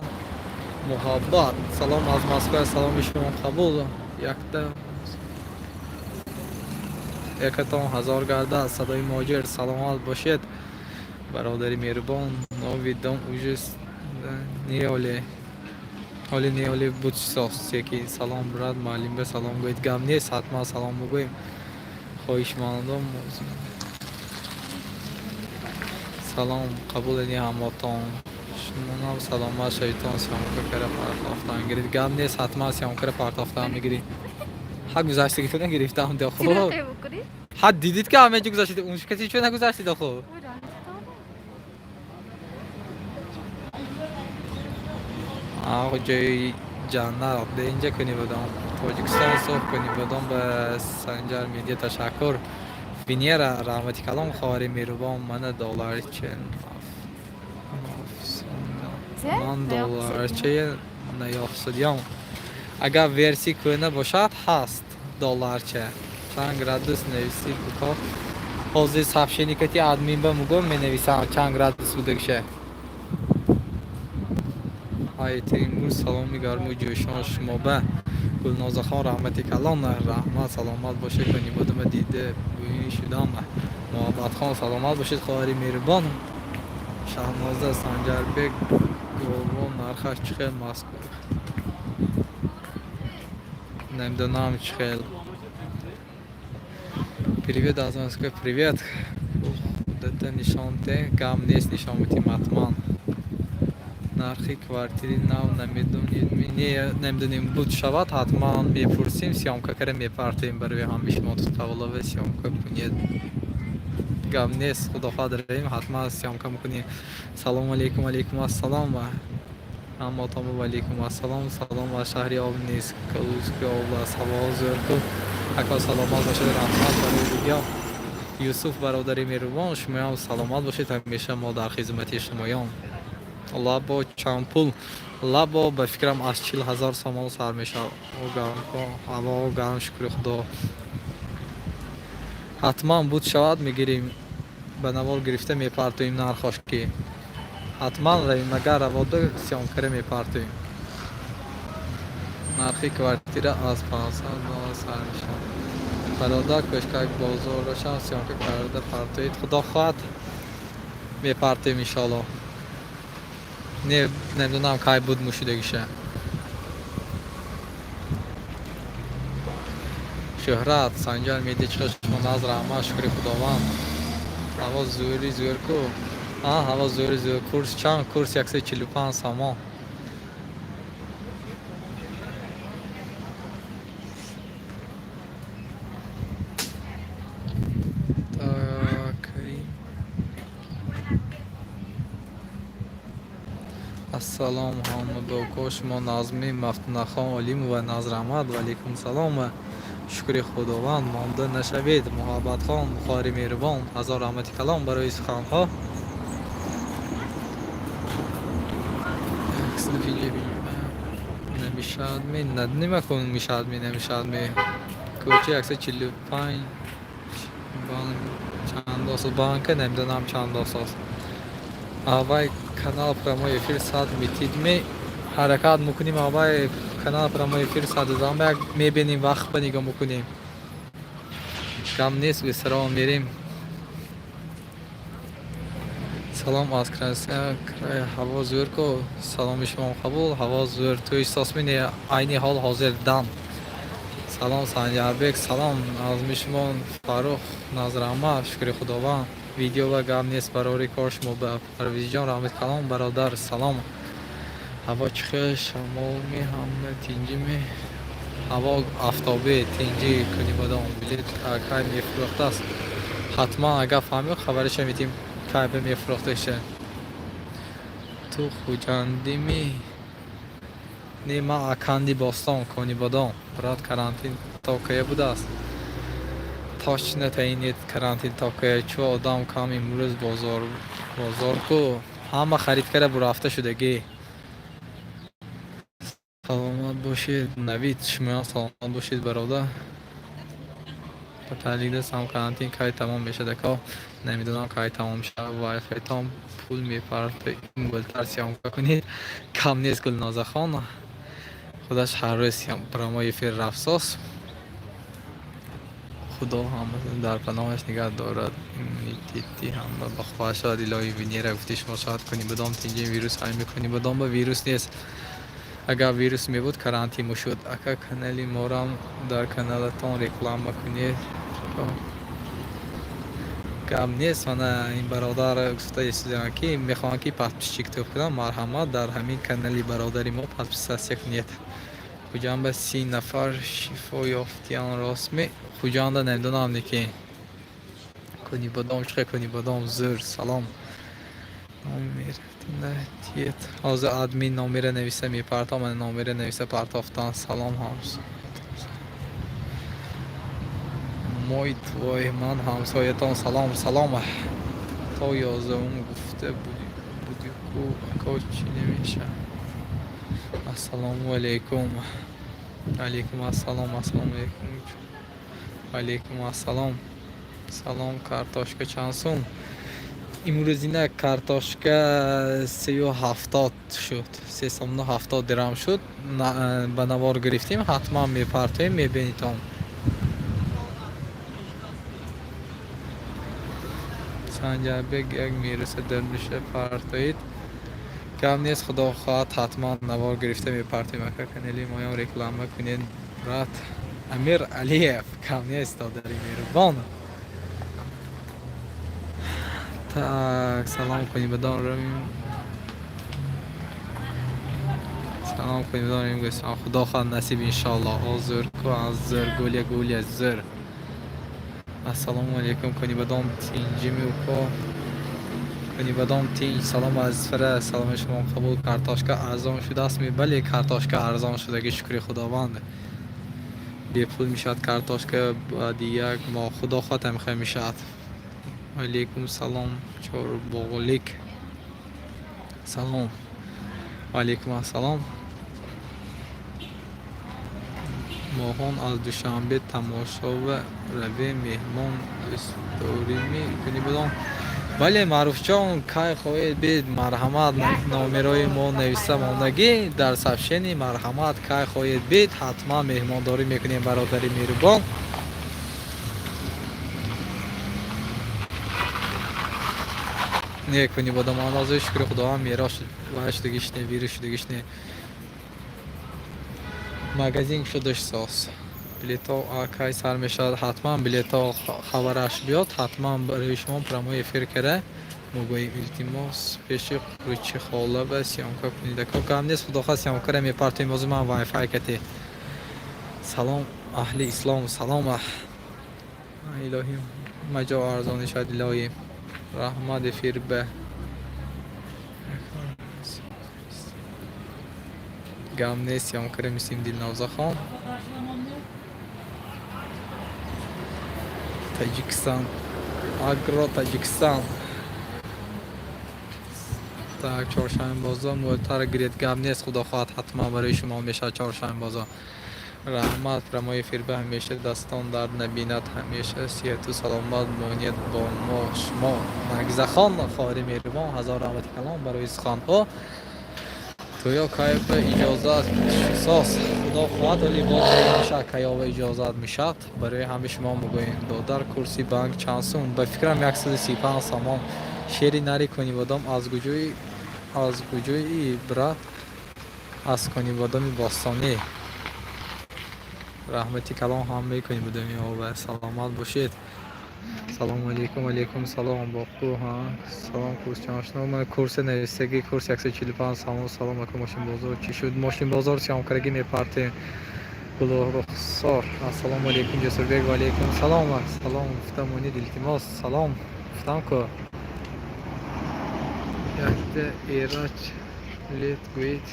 Муҳаббат, салом аз Москва, саломи шумо қабул. Якта якатон ҳазор гардад. Садои моҷир, саломат бошед, бародари меҳрубон. Новый дом уже не оле ҳоли не оле буд секи. Салом, брат, муаллимба салом гӯед. Гап нест, ҳатман салом бигӯем, хоҳишмандон. Салом қабулени ҳамотон, шумонам саломат шавитон. Съёмка кара партофтан гирид. Гап нест, ҳатман съёмка ра партофтан мегирӣ. Ҳа, гузаштагитона гирифтам дохо. Ҳа, дидид ки ҳама ҷо гузаштид, он каси чо нагузаштид охо? Ҷои ҷаннат инҷа кунӣ будам, Тоҷикистон сух кунӣ будам. Ба Санҷар Медиа ташаккур. Венера, раҳмати калом, хоҳари меҳрубон. Мана долларча, ман долларчае наёфтудиём. Агар версия кӯҳна бошад, ҳаст долларча. Чанд градус нависид, буко? Ҳозир сообщение кати админ ба мугӯм, менависам чанд градус будагиша. Ай Тимур, саломи гарму ҷӯшон шумо ба. Гулнозахон, раҳмати калон, раҳмат, саломат бошед. Конибодама дида бӯин шудам. Муҳаббатхон, саломат бошед, хоҳари меҳрубон. Шаҳноза Санҷарбек, говон нархаш чӣ хел Москва? Намедонам чӣ хел. Привет аз Москва, привет. Худата нишонте. Гам нест, нишон метим ҳатман. Нархи квартири нав намедонед? Не, намедонем. Буд шавад, ҳатман мепурсем, съёмка кара мепартоем барои ҳами шумо. Тутавлава съёмка кунед. Гап нест, худо хоҳад, равем, ҳатман съёмка мекунем. Салому алейкум. Алейкум ассалом ва ҳамотон. Ва алейкум ассалом. Салом аз шаҳри Обнинск, Калужская область. Ҳаво зӯрку, ака, саломат бошед, раҳмат барои видео. Юсуф, бародари меҳрубон, шумоям саломат бошед, ҳамеша мо дар хизмати шумоён. Лабо чанд пул? Лабо, ба фикрам, аз 40 000 сомон сар мешавад. Ҳаво гарм, шукри Худо. Ҳатман буд шавад, мегирем, ба навор гирифта мепартоем нархош, ки ҳатман равем. Агар равода, съёмка ра мепартоем. Нархи квартира аз 500 доллар сар мешавад. Бародар, кӯшкак бозорашам съёмка карда партоед. Худо хоҳад, мепартоем, иншоалло. Не, намедонам, кай буд мушидагиша. Шӯҳрат Санҷар Медиа, чӣ шумо наз? Раҳмат, шукри Худованд. Ҳаво зӯри зӯр ку. А ҳаво зӯри зӯр. Курс чанд? Курс 145 сомон. Так. Ассалом, ҳамадоко, шумо Назми? Мафтунахон Олимова, Назраҳмат. Ва алейкум салом, шукри Худованд, монда нашавед. Муҳаббатхон, хоҳари меҳрубон, ҳазор раҳмати калом барои суханҳо. Намешавадми? Намекун, мешавадми, намешавадми? Кӯча 145 банк чанд осост? Банка намедонам чанд осост. Аввай канал прямой эфир сад метидми? Ҳаракат мекунем, аввай канал прямой эфир сад додам, як мебинем, вақт ба нигоҳ мекунем. Гам нест, бисаро мерем. Салом аз Красноярск край. Ҳаво зӯр ку. Саломи шумо қабул. Ҳаво зӯр ту эҳсос мени, айни ҳол ҳозир дам. Салом, Санҷарбек, салом азми шумо. Фаррух Назраҳмат, шукри Худованд. Видео ва гап нест, барори кор шумо. Ба Парвизҷон раҳмати калом, бародар, салом. Ҳаво чӣ хел, шамолми, ҳама тинҷими? Ҳаво афтобӣ, тинҷӣ. Кунибодом билет кай мефурӯхтааст? Ҳатман, агар фаҳмем, хабариша медиҳем, кай ба мефурӯхташа. Ту Хуҷандими? Не, ман Аканди Бостон, Конибодом. Брат, карантин то кая будааст? Точно таъин карантин то кая, чӯ одам кам имрӯз бозор, бозор ку. Ҳама харид карда бурафта шудагӣ. Саломат бошед, Навид, шумоям саломат бошед, бародар. Ба сам карантин кай тамом мешавад, ака? Намедонам, кай тамом шавад. Вайфайтон пул мепарта, гултар съёмка кунед. Кам нест, Гулнозахон. Худаш ҳар рӯз прямой эфир рафсос. Худо ҳама дар паноҳаш нигаҳ дорад. Иммунитети ҳама ба хоҳад шавад, илоҳи. Венера, гуфти шумо шояд кунӣ бодом тинҷи вирус ҳай мекунӣ бодом ба вирус нест. Агар вирус мебуд, карантин мушуд. Ака, канали морам дар каналатон реклама кунед. Гап нест, мана ин бародар гуфта истодам, ки мехоҳам, ки подписчик топ кунам. Марҳамат, дар ҳамин канали бародари мо подписаться кунед. Хуҷанд ба 30 нафар шифо ёфтиян, ростме? Хуҷанда намедонам, лекин куни бодом чӣ куни бодом зӯр. Салом, номер. Ҳозир админ номера нависа мепартом. Мана номера нависа партофтан. Салом, ҳамс мой твой, ман ҳамсоятон. Салом, салом. То 11-ум гуфта будику, ако, чӣ намешавад? Ассалому алайкум. Алайкум ассалом. Ассалому алайкум. Алайкум ассалом. Салом, картошка чанд сум? Имрӯзина картошка 3,70 шуд, 3 сомону 70 дирам шуд. Ба навор гирифтем, ҳатман мепартоем, мебинитон. Санҷарбек, як мероса дармиша партоид. Гап нест, худо хоҳад, ҳатман навор гирифта мепартоем. Ака, канали моям реклама кунед, брат. Амир Алиев, гап нест, додари меҳрубон. Так, салом, кунибадон равим. Салом, кунибадон равим. Гӯстан, худо хоҳад, насиб, иншоалло. О, зӯр ку, аз зӯр, гулия, гулия, зӯр. Ассалому алайкум, кунибадом тинҷими, уко? Кунибадом тинҷ. Салом аз Исфара, саломи шумо қабул. Картошка арзон шудааст? Бале, картошка арзон шудаги, шукри Худованд. Бепул мешавад картошка баъди як моҳ, худо хоҳад, ҳамихел мешавад. Алейкум салом, Чорбоғлик, салом. Алейкум ассалом. Моҳон аз Душанбе тамошова равем, меҳмон дӯстдорими, кунибудон. Бале, Маъруфҷон, кай хоҳед бид, марҳамат. Номерои мо нависта мондагӣ дар сообщение. Марҳамат, кай хоҳед бид, ҳатман меҳмондорӣ мекунем, бародари меҳрубон. Не, куни бодом андозаи, шукри Худованд, мерос вай шудагиш не, вирус шудагиш не, магазин шудаш сос. Билетҳо кай сар мешавад? Ҳатман билетҳо хабараш биёд, ҳатман барои шумо прямой эфир карда мегӯем. Илтимос, пеши қурчихола ба съёмка кунед, ака. Гап нест, худо хоҳад, съёмкара мепартоем. Ҳозир ман вайфай кате. Салом, аҳли ислом, салом. Илоҳӣ, маҷо арзонӣ шавад, илоҳӣ. Раҳмат, эфир ба гап нест, съёмкара мисим. Дилнозахон, Таҷикистон Агро, Таҷикистон. Так, чоршанбозо мӯлтар гиред. Гап нест, худо хоҳад, ҳатман барои шумо мешавад чоршанбозо. Раҳмат, прямой эфир ба ҳамеша дастон дард набинад, ҳамеша сиҳату саломат монед бо мо шумо. Наргизахон, хоҳари меҳрубон, ҳазор раҳмати калом барои суханҳо. Тӯё кайфа иҷозат сос? Худо хоҳад, вале боз мешавад, каёва иҷозат мешавад, барои ҳами шумо мегӯем. Додар, курси банк чанд сум? Ба фикрам, 135 сомон. Шери нари Конибодом аз куҷои, аз куҷои, брат? Аз Конибодоми бостонӣ. Раҳмати калом ҳамаи конибодомиҳо ва саломат бошед. Салому алейкум. Алейкум салом. Боқу ҳа. Салом, курс чанд шуд? Ман курси нависагӣ, курс 145 сомон. Салом ака, мошинбозор чӣ шуд? Мошинбозор съёмкарагӣ мепартем. Гулрухсор, ассалому алейкум, Ҷасурбек. Ва алейкум салом. Салом гуфта монед, илтимос. Салом гуфтам ку. Якта эрач лет гӯед.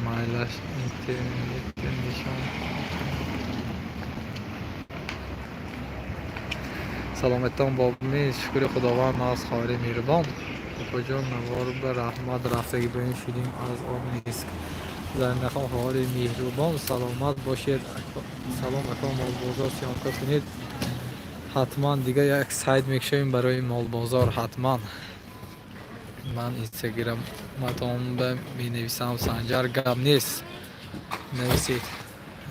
Майлаш, интернетда нишон. Саломатон бобми, шукри Худованд, аз хоҳари меҳрубон. Опаҷон, навор ба раҳмат, рафтагӣ ба ин шудем аз Обнинск. Заринахон, хоҳари меҳрубон, саломат бошед. Салом, ака, молбозор съёмка кунед ҳатман. Дига як сайт мекушоем барои молбозор ҳатман. Ман инстаграматонба менависам. Санҷар, гап нест, нависед.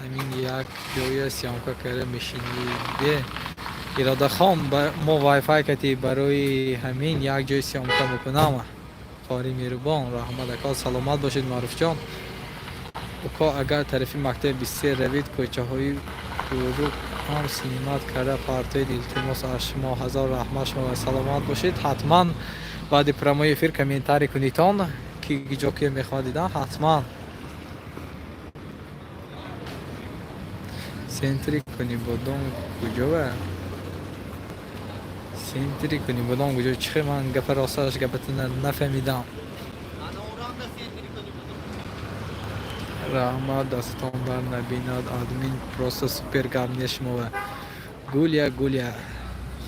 Ҳамин як ҷоя съёмка карда мешиниде. Иродахон, мо вайфай кати, барои ҳамин як ҷой съёмка мекунам. Хоҳари меҳрубон, раҳмат, ака, саломат бошед. Маъруфҷон уко, агар тарафи мактаби 23 равид, кӯчаҳои Кӯрук ҳам снимать карда партоед, илтимос аз шумо. Ҳазор раҳмат шумо, саломат бошед. Ҳатман баъди прямой эфир комментарий кунитон, ки ҷо ки мехоҳад дидан ҳатман. Центри Конибодом куҷова? Центри Конибодом куҷо? Чихе, ман гапа росташ гапатона нафаҳмидам. Раҳмат, дастатон дар набинад, админ просто супер. Гап нест шумова. Гулия, Гулия,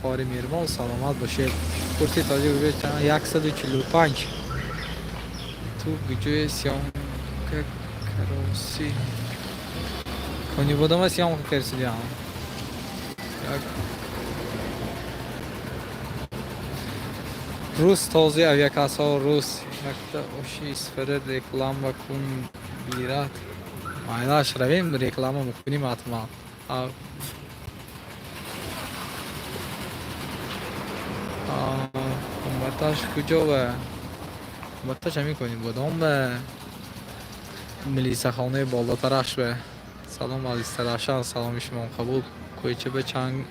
хоҳари меҳрубон, саломат бошед. Курси тоҷик 145. Ту куҷое съёмка кароси? Конибодома съёмка карсидиам. Рус този авиакассао рус. Якта оши Исфара реклама кун бирад. Майлаш, равем, реклама мекунем ҳатман. Қумбаташ куҷо ва қумбаташ ҳамин Конибодом ба милисахонаи болотараш ба. Салом аз Истаравшан, саломи шумо қабул. Кӯча ба чанд?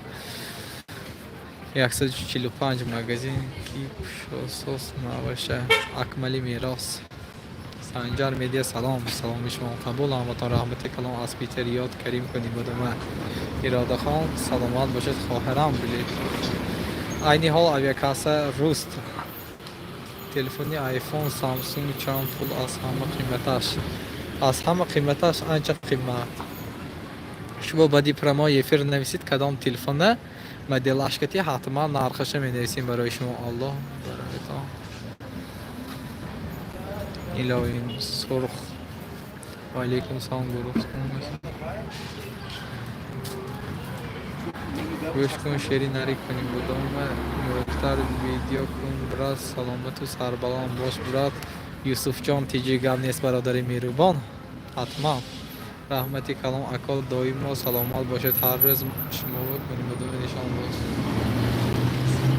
145. Магазин ки кушосос набаша? Акмали Мерос. Санҷар Медиа, салом, саломи шумо қабул. Ҳамватон, раҳмати калом аз Питер. Ёд Карим Конибодома. Иродахон, саломат бошед, хоҳарам. Билет айни ҳол авиакасса руст. Телефони Айфон, Самсунг чанд пул аз ҳама қиматаш? Аз ҳама қиматаш анча қимат. Шумо баъди прямой эфир нависед кадом телефона, моделашкати, ҳатман нархаша менависем барои шумо. Аллоҳ бароятон илоҳим сурх. Ваалайкум салом. Гӯш кун, шери нари Конибодома мурохтар видео кун, брат. Саломату сарбаланд бош, брат. Юсуфҷон тиҷи, гап нест, бародари меҳрубон, ҳатман. Раҳмати калом, ако, доимо саломат бошед. Ҳар рӯз шумо Конибодома нишон боз.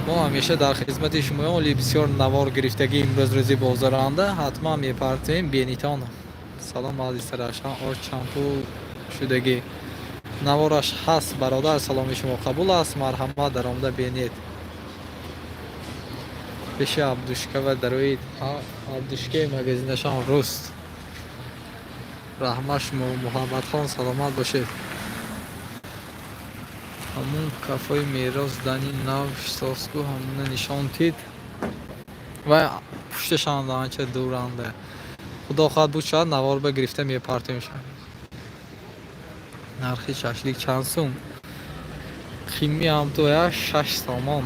Мо ҳамеша дар хизмати шумоён. Оли бисёр навор гирифтагӣ имрӯз рӯзи бозоранда, ҳатман мепартоем бенитон. Салом аз Истаравшан. Ош чанд пул шудагӣ? Навораш ҳаст, бародар, саломи шумо қабул аст, марҳамат, даромада бенед. Пеши Абдушкава дароид. Абдушкаи магазинашон руст. Раҳмат шумо, Муҳаммадхон, саломат бошед. Ҳамун кафои Мерос дани нав соску, ҳамуна нишон тид ва пушташанда анча дуранда. Худо хоҳад, буд шояд навор ба гирифта мепартоем. Нархи шашлик чанд сум? Қимми ҳамтоя 6 сомон.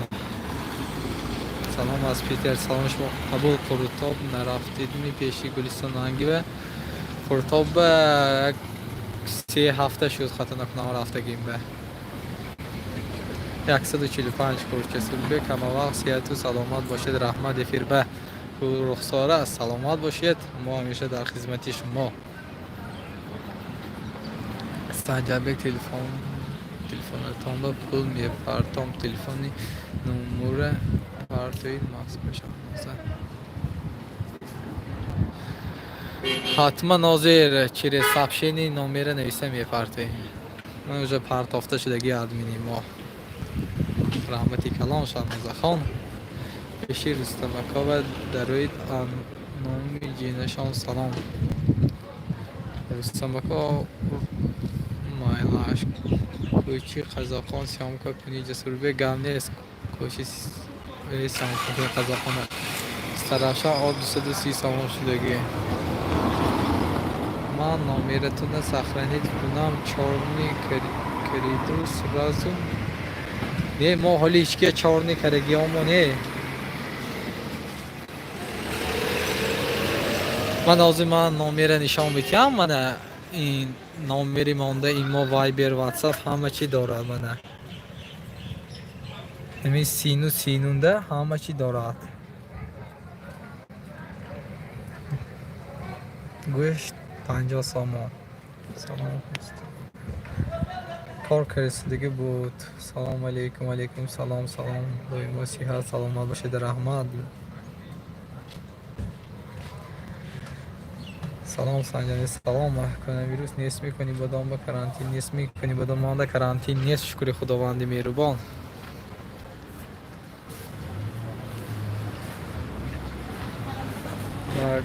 Салом аз Питер, саломи шумо қабул. Қурутоб нарафтидми пеши Гулистон Ангива? Қурутоб ба 3 ҳафта шуд, хато накунам, рафтагим ба. 145 курча. Сулбек, ҳамавақт сиҳату саломат бошед, раҳмат. Эфир ба Рухсора, саломат бошед, мо ҳамеша дар хизмати шумо. Санҷарбек, телефон телефонатонба пул мепартом, телефони номура партои. Москва Шаҳноза, ҳатман ҳозир через сообщение номера нависа мепартоем. Ман уже партофта шудагӣ админи мо. Раҳмати калон, Шаҳнозахон. Пеши Рустамакова дароид номи ҷинашон. Салом, Рустамако. Майлаш, кӯчи Қазоқон съёмка кунӣ. Ҷасурбек, гап нест, кӯчи съёмка кунӣ Қазоқона. Истаравшан об 230 сомон шудагӣ. Ман номератона сохранить кунам, чёрный коридор сразу. Не, мо ҳоли ҳичкия чорни карагиёмо не. Ман ҳозир ман номера нишон медиҳам, мана ин номери монда, имо, вайбер, ватсап ҳама чӣ дорад, мана. Ҳамин сину синунда ҳама чӣ дорад. Гӯшт 50 сомон. Салом. Кор кардисудагӣ буд. Салом алейкум, алейкум салом, салом. Доимо сиҳат, саломат бошед, раҳмат. Салом, Санҷани, салом. Коронавирус нест мекунӣ, бодом ба карантин нест мекунӣ, бодом монда карантин нест, шукри Худованди меҳрубон. Так.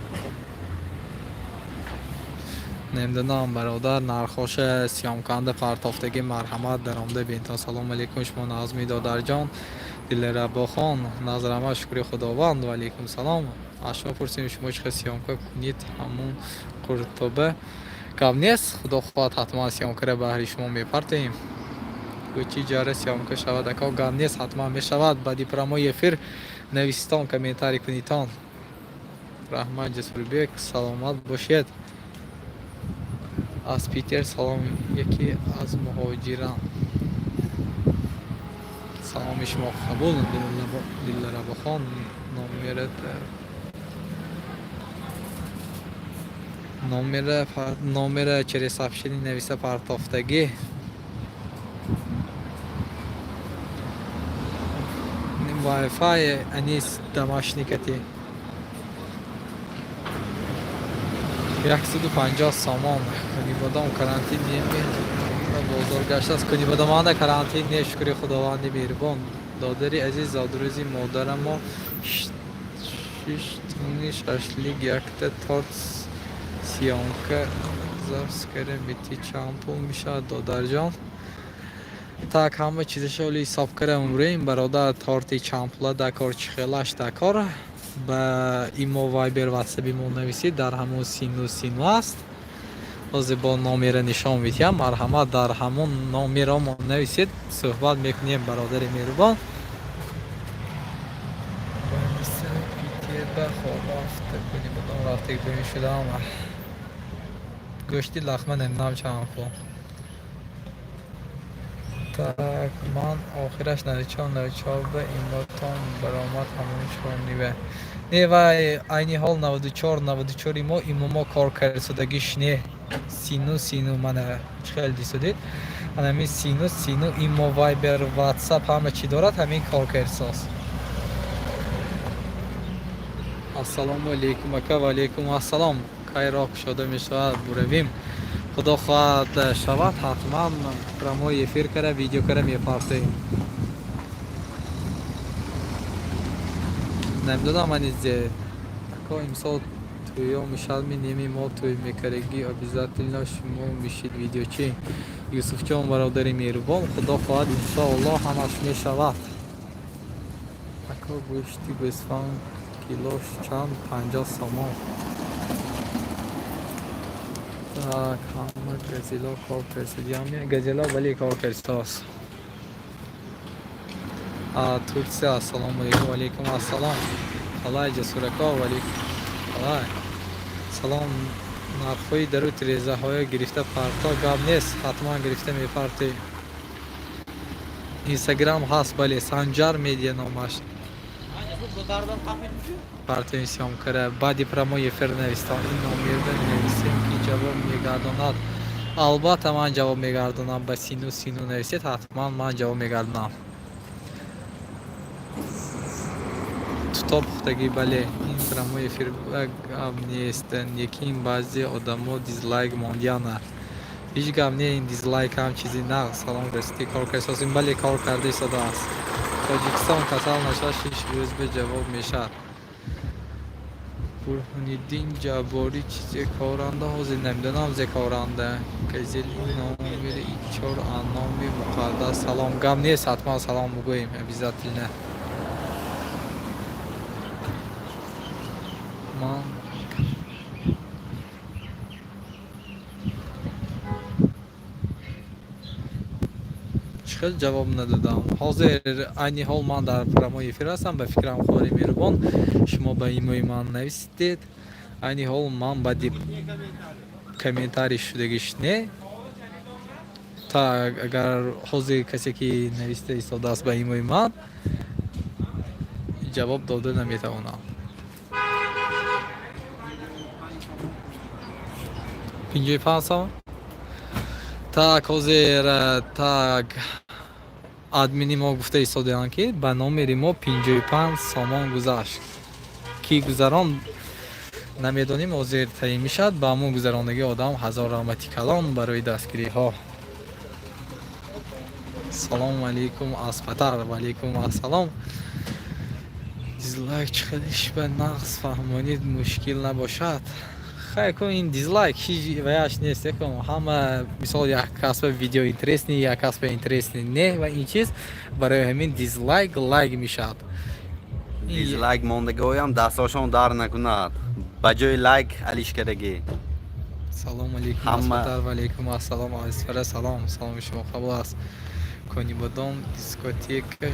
Намедонам, бародар, нархоша съёмканда партофтагӣ, марҳамат, даромада бинтон. Салом алейкум, шумо Назми додарҷон, Дилрабохон, назрама, шукри Худованд, ва алейкум салом. Аз шумо пурсем, шумо чӣ хел съёмка кунед ҳамун қуртоба? Гап нест, худо хоҳад, ҳатман съёмкара баҳри шумо мепартоем. Гӯчи ҷара съёмка шавад, ака, гап нест, ҳатман мешавад. Баъди прямой эфир нависитон, комментарий кунитон. Раҳмат, Ҷасурбек, саломат бошед. Аз Питер салом, яке аз муҳоҷиран. Саломи шумо қабул, Дилрабохон. Номера через сообщение нависа партофтагӣ. Wi-Fi анис домашний кати. 150 сомон. Кунибодом карантин неми, бозор гаштааст. Кунибодоманда карантин не, шукри Худованди меҳрубон. Додари азиз, зодрӯзи модарамо шиштуни шашлик, якта торт съёмка запись кара мети, чанд пул мешавад, додарҷон? Так, ҳама чизаша оли ҳисоб кара умрем, бародар, торти чанд пула дар кор, чӣ хелаш дар кор. Ба имо, вайбер, ватсаби мо нависед, дар ҳамон сину сину аст. Ҳозир бо номера нишон медиҳам, марҳамат, дар ҳамон номеро мо нависед, суҳбат мекунем, бародари меҳрубон. Питерба хоб рафта кунибодом рафтаг бемин шудам. Гӯшти лахма намедонам чанд пул. Так, ман охираш 94 94 ба имотон баромад ҳамон чорниве. Не, вай айни ҳол 94 94 мо имо мо кор кардисудагиш не. Сину сину, мана чӣ хел дисудед. Ана ҳамин сину сину имо, вайбер, ватсап ҳама чӣ дорад, ҳамин кор кардисост. Ассалому алейкум, ака, ва алейкум ассалом. Кай роҳ кушода мешавад, буравем. Худо хоҳад, шавад, ҳатман прямой эфир кара, видео кара мепартоем. Намедонам, анизе ако имсол тӯё мешавад ми неми, мо тӯй мекарагӣ, обязательно шумо мешид видеочи. Юсуфҷон, бародари меҳрубон, худо хоҳад, иншоаллоҳ, ҳамаш мешавад. Ако, гӯшти гӯсфанд килош чанд? 50 сомон. Так, ҳама газело кор кардисудиам, газело вале кор кардисост. Турсия, ассалому алейкум, алейкум ассалом. Қалай, Ҷасурако, қалай. Салом, нархҳои дару тирезаҳоя гирифта парто, гап нест, ҳатман гирифта мепартем. Инстаграм ҳаст, бале, Санҷар Медиа номаш. Партоем съёмкара баъди прямой эфир навистам, ин номерда менависем, ки ҷавоб мегардонад. Албатта, ман ҷавоб мегардонам, ба сину сину нависед, ҳатман ман ҷавоб мегардонам. Туто пухтагӣ, бале, ин прямой эфир гап нест, лекин баъзе одамо дизлайк мондияна. Ҳеҷ гап не, ин дизлайк ҳам чизи нағз. Салом, расидӣ, кор кардисосем, бале, кор карда истодааст. Тоҷикистон касал нашавад, 6 рӯз ба ҷавоб мешавад. Бурҳониддин Ҷабборӣ чизе коранда, ҳозир намедонам зе коранда. Газели номери чор номи муқаддас, салом, гап нест, ҳатман салом бигӯем обязательно. Ман чӣ Чӣ ҷавоб надодам? Ҳозир, айни ҳол ман дар прямой эфир ҳастам. Ба фикрам, хоҳари меҳрубон, шумо ба имои ман нависидед. Айни ҳол ман баъди комментарий шудагиш не. Та агар ҳозир касе ки нависта истодааст ба имои ман, ҷавоб дода наметавонам. 55 сом. Так, ҳозир, так, админи мо гуфта истодаанд, ки ба номери мо 55 сомон гузашт. Кӣ гузарон, намедонем, ҳозир таъин мешавад. Ба ҳамон гузарондагии одам ҳазор раҳмати калон барои дастгириҳо. Салому алейкум аз Қатар. Ва алейкум ассалом. Дизлайк чӣ қадар ба нағз фаҳмонид, мушкил набошад. Хайр кун, ин дизлайк ҳеҷ ваяш нест. Якун ҳама, мисол, як касба видео интересный, як касба интересный не, ва ин чиз барои ҳамин дизлайк лайк мешавад. Дизлайк мондагоям дастошон дар накунад, ба ҷои лайк алишкардагӣ. Салому алейкум аз Қатар. Ва алейкум ассалом аз Исфара. Салом, саломи шумо қабул аст. Конибодом дискотека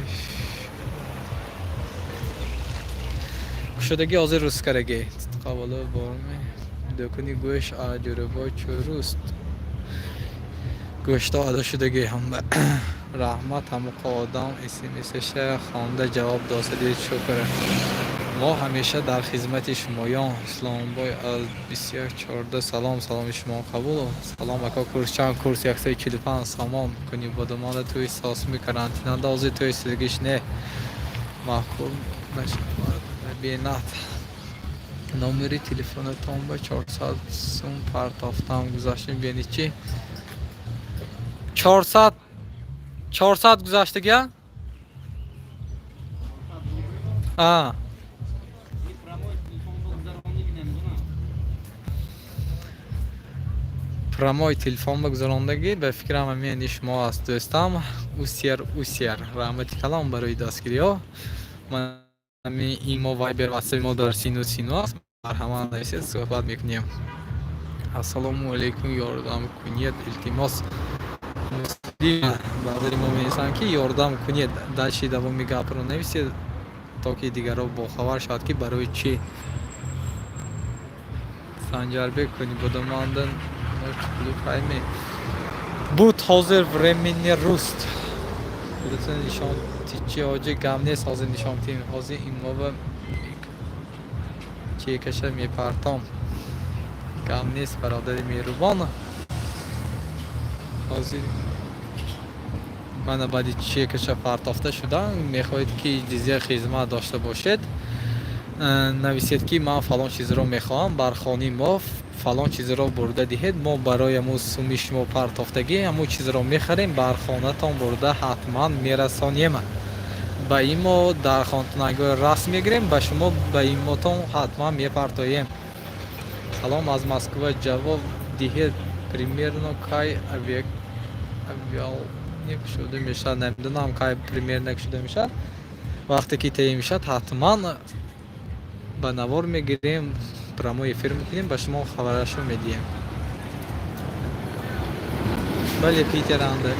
кушодагӣ ҳозир рӯзкарагӣ қабуло борме. Дӯкони гӯшт Ҷӯробой чӯруст, гӯштҳо адо шудагӣ ҳама. Раҳмат, ҳамоқа одам смсаша хонда ҷавоб досадед, шукр. Мо ҳамеша дар хизмати шумоён. Исломбой аз 2114, салом, саломи шумо қабул. Салом, ака, курс чанд? Курс 145 сомон. Кунибодомона тӯи сосми карантинада, ҳозир тӯи сидагиш не, маъқул нашавад бенат. Номери телефонатон ба 400 сум партофтам, гузаштем, бени чӣ 400 400 гузаштагия а. Прямой телефон ба гузарондагӣ, ба фикрам, ҳамин шумо аст, дӯстам. Усер, усер, раҳмати калом барои дастгириҳо. Ҳамин имо, вайбер, ватсаби мо дар сину сину аст, марҳамат, нависед, суҳбат мекунем. Ассалому алайкум, ёрдам кунед, илтимос. Муслима бародари мо менависанд, ки ёрдам кунед. Дальше давоми гапро нависед, то ки дигарро бохабар шавад, ки барои чӣ. Санҷарбек, Конибодоманда клуб хайме буд, ҳозир временный руст. Худатон нишон тичи, ҳоҷи, гам нест, ҳозир нишон тим. Ҳозир имова чекаша мепартом. Гам нест, бародари меҳрубон. Ҳозир мана баъди чекаша партофта шудан, мехоҳед, ки дизел хизмат дошта бошед, нависед, ки ман фалон чизро мехоҳам, бар хони мо фалон чизро бурда диҳед. Мо барои ҳамун суми шумо партофтагӣ ҳамун чизро мехарем, бар хонатон бурда ҳатман мерасонем. Ба имо дар хонтунагоҳ расм мегирем, ба шумо ба имотон ҳатман мепартоем. Салом аз Москва, ҷавоб диҳед, примерно кай авиалиния кушода мешавад? Намедонам, кай примерно кушода мешавад. Вақте ки таъин мешавад, ҳатман ба навор мегирем, прямой эфир мекунем, ба шумо хабарашо медиҳем. Бале, питеранда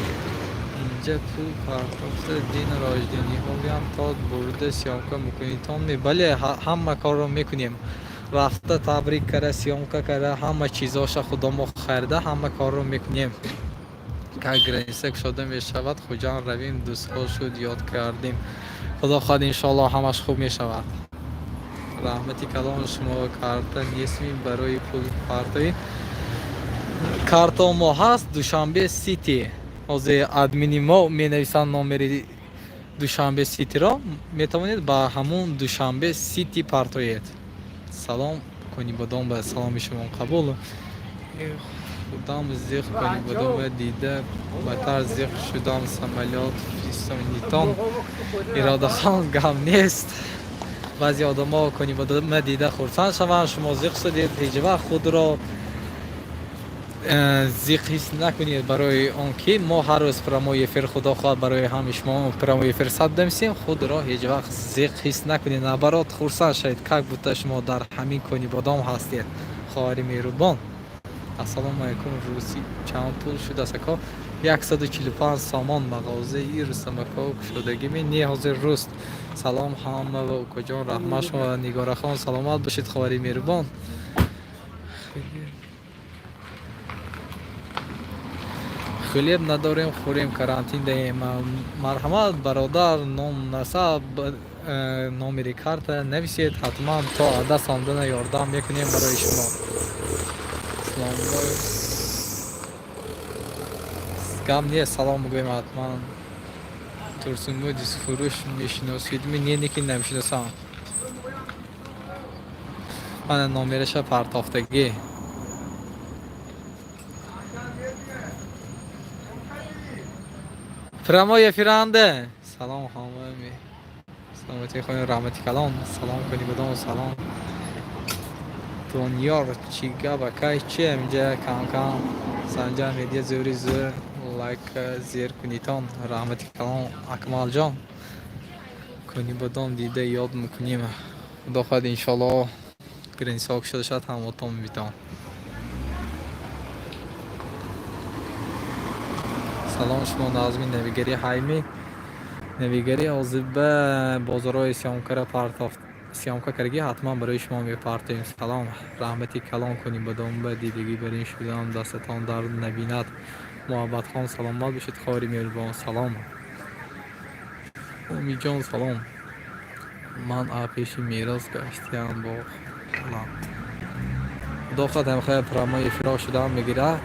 инҷа пул партофта, день рождениҳоям то бурда съёмка мекунитон? Бале, ҳама корро мекунем. Рафта табрик кара, съёмка кара, ҳама чизоша худомо харида, ҳама корро мекунем. Как граница кушода мешавад, Хуҷанд равем, дӯстҳо шуд, ёд кардем. Худо хоҳад, иншоалло, ҳамаш хуб мешавад. Раҳмати калон. Шумо карта нестми барои пул партоӣ? Карто мо ҳаст, Душанбе Сити. Ҳозир админи мо менависанд номери Душанбе Ситиро, метавонед ба ҳамун Душанбе Сити партоед. Салом Конибодом ба, саломи шумо қабул. Худам зиқ Конибодом дида, батар зиқ шудам, самолёт фисонитон. Иродахон, гам нест. Баъзе одамо Конибодома дида хурсанд шаванд, шумо зиқ шудед. Ҳеҷ вақт худро зиқ ҳис накунед, барои он ки мо ҳар рӯз прямой эфир, худо хоҳад, барои ҳами шумо прямой эфир сад дамсем. Худро ҳеҷ вақт зиқ ҳис накунед, наоборот, хурсанд шавед, как будто шумо дар ҳамин Конибодом ҳастед, хоҳари меҳрубон. Ассалому алайкум, русӣ чанд пул шудааст, ако? 145 сомон. Мағозаи Рустамако кушодагӣ ми? Не, ҳозир руст. Салом ҳама ва укоҷон, раҳмат шумо. Нигорахон, саломат бошед, ховари меҳрубон. Хлеб надорем, хӯрем, карантин даем. Марҳамат, бародар, ном, насаб, номери карта нависед, ҳатман то даст омдана ёрдам мекунем барои шумо. Салом, гап нест, салом мегӯем ҳатман. Турсунмуд фурӯш мешиносид ми? Не, ки намешиносам. Мана номераша партофтагӣ. Прямой эфиранде. Салом ҳамаи, саломатии хони, раҳмати калон. Салом кунӣ будом, салом. Донёр, чӣ гап, акай? Чи инҷа кам-кам. Санҷар Медиа, зӯри зӯр, лайк зер кунитон, раҳмати калон. Акмалҷон, кунӣ будом, дида ёд мекунем. Худо хоҳад, иншоалло, граница кушода шавад, ҳамотон мебитон. Салом, шумо назми навигарӣ ҳайми? Навигарӣ ҳозир ба бозорҳои съёмка ра партофт, съёмка каргӣ, ҳатман барои шумо мепартоем. Салом, раҳмати калон. Кунӣ бадом ба дидагӣ барин шудам, дастатон дард набинад. Муҳаббатхон, саломат бошед, ховари меҳрубон. Салом, Умидҷон, салом. Ман пеши Мерос гаштиам бо холам. Худо хоҳад, ҳамхоя прямой эфир о шудаам мегирад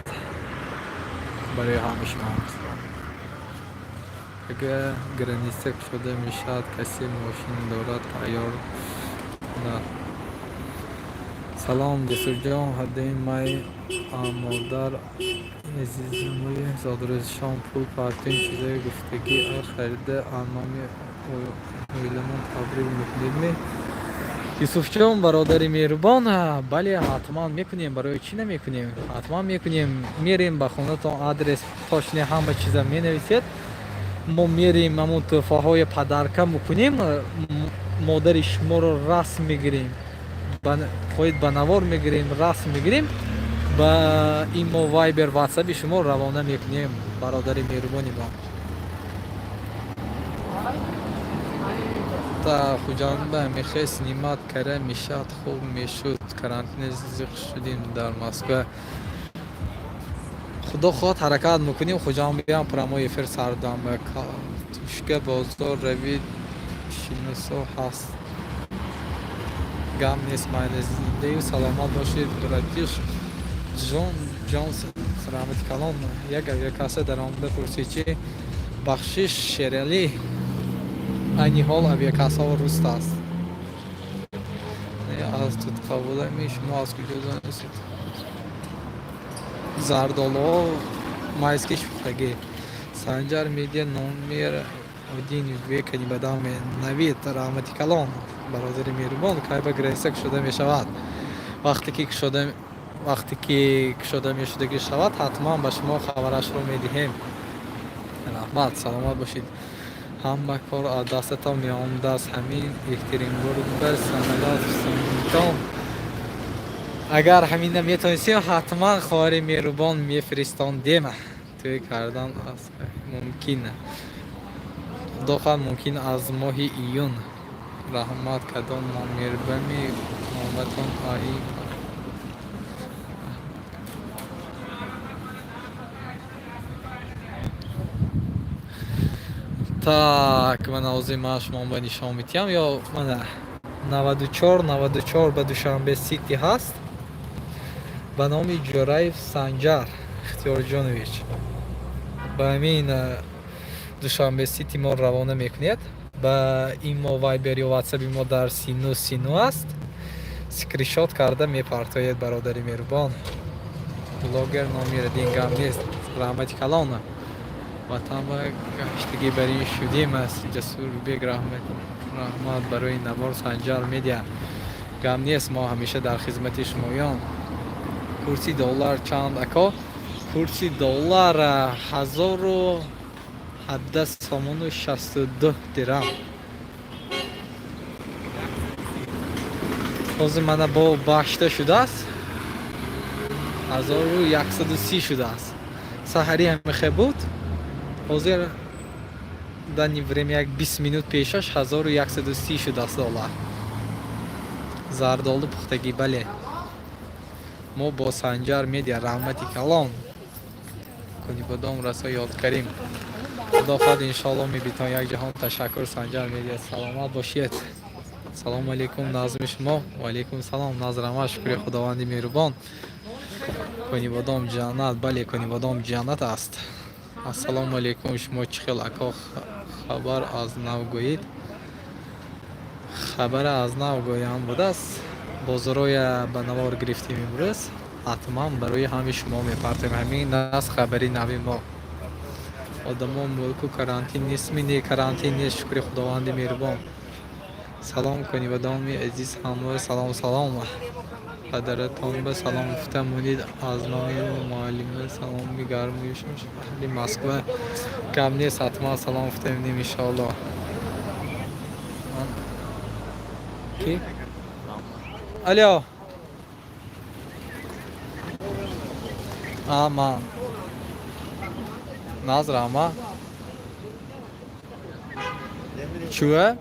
барои ҳамаи шумо. Агар граница кушода мешавад, касе мошин дорад, тайёр кунад. Салом, Ҷасурҷон, 17 май модар азизамои зодрӯзшон пул партоем, чизое гуфтагӣ харида, номи оиламон табрик мекунедми? Юсуфҷон, бародари меҳрубон, бале, ҳатман мекунем. Барои чӣ намекунем? Ҳатман мекунем. Мерем ба хонатон, адрес точный ҳама чиза менависед, мо мерем, ҳамон тӯҳфаҳои подарка мекунем, модари шуморо расм мегирем, хоҳед, ба навор мегирем, расм мегирем, ба имо, Вайбер, Ватсаби шумо равона мекунем, бародари меҳрубони мо. Та Хуҷанда мехе снимать кара мешад, хуб мешуд. Карантине зиқ шудем дар Москва. Худо хоҳад, ҳаракат мекунем, Хуҷанд биям, прямой эфир сардам. Тушка бозор равид, шиносо ҳаст. Гап нест, майли, зиндаю саломат бошед, братиш. Ҷон Ҷонс, раҳмати калон. Як авиакасса даромада пурсид, чи бахшиш, Шералӣ, айни ҳол авиакассаҳо руст аст. Аз Тутқабулами? Шумо аз куҷо донистед? Зардолуҳо майский шӯхтагӣ. Санҷар Медиа номер один века нибадаме. Навид, раҳмати калон, бародари меҳрубон. Кай ба граница кушода мешавад? Вақте ки кушода мешудагӣ шавад, ҳатман ба шумо хабарашро медиҳем. Раҳмат, саломат бошед. Ҳама кор аз дастатон меомадааст. Ҳамин Екатеринбург ба самолёт фиристонитон. Агар ҳамина метавонистем, ҳатман, хоҳари меҳрубон, мефиристондем. Тӯй кардан аз мумкин? Худо хоҳад, мумкин аз моҳи июн. Раҳмат. Кадом номербами номатон аи? Так, мана ҳозир ман шумо ба нишон медиҳам. Ё мана 94 94 ба Душанбе Сити ҳаст, ба номи Ҷӯраев Санҷар Ихтиёрҷонович. Ба ҳамин Душанбе Сити мо равона мекунед. Ба имо, Вайбер ё Ватсаби мо дар сину сину аст, скриншот карда мепартоед, бародари меҳрубон. Блогер номер один, гап нест, раҳмати калон. Ватан ба гаштагӣ бар ин шудем аст. Ҷасурбек, раҳмат барои навор. Санҷар Медиа, гап нест, мо ҳамеша дар хизмати шумоён. Курси доллар чанд, ако? Курси доллар 1017 сомону 62 дирам. Ҳозир мана бо башта шудааст, 1130 шудааст. Саҳарӣ ҳамихе буд. Ҳозир данный время як 20 минут пешаш 1130 шудааст доллар. Зардолу пухтагӣ, бале. Мо бо Санҷар Медиа, раҳмати калон. Кунибодом расо ёд карим. Худо хоҳад, иншоалло мебитон. Як ҷаҳон ташаккур, Санҷар Медиа, саломат бошед. Салому алейкум, назми шумо? Ва алейкум салом, назрама, шукри Худованди меҳрубон. Конибодом ҷаннат, бале, Конибодом ҷаннат аст. Ассалому алейкум, шумо чӣ хел, ако? Хабар аз нав гӯед. Хабара аз нав гӯям будааст. Бозороя ба навор гирифтем имрӯз, ҳатман барои ҳами шумо мепартем. Ҳамин аст хабари нави мо. Одамо мулку карантин нестми? Не, карантин нест, шукри Худованди меҳрубон. Салом, Конибодоми азиз, ҳамроҳ. Салом, салом. Падаратон ба салом гуфта монед, аз номи муаллима саломи гарми аҳли Москва. Гап нест, ҳатман салом гуфта мебинем, иншоалло. Ки? Алё, а ман назрама чӯа.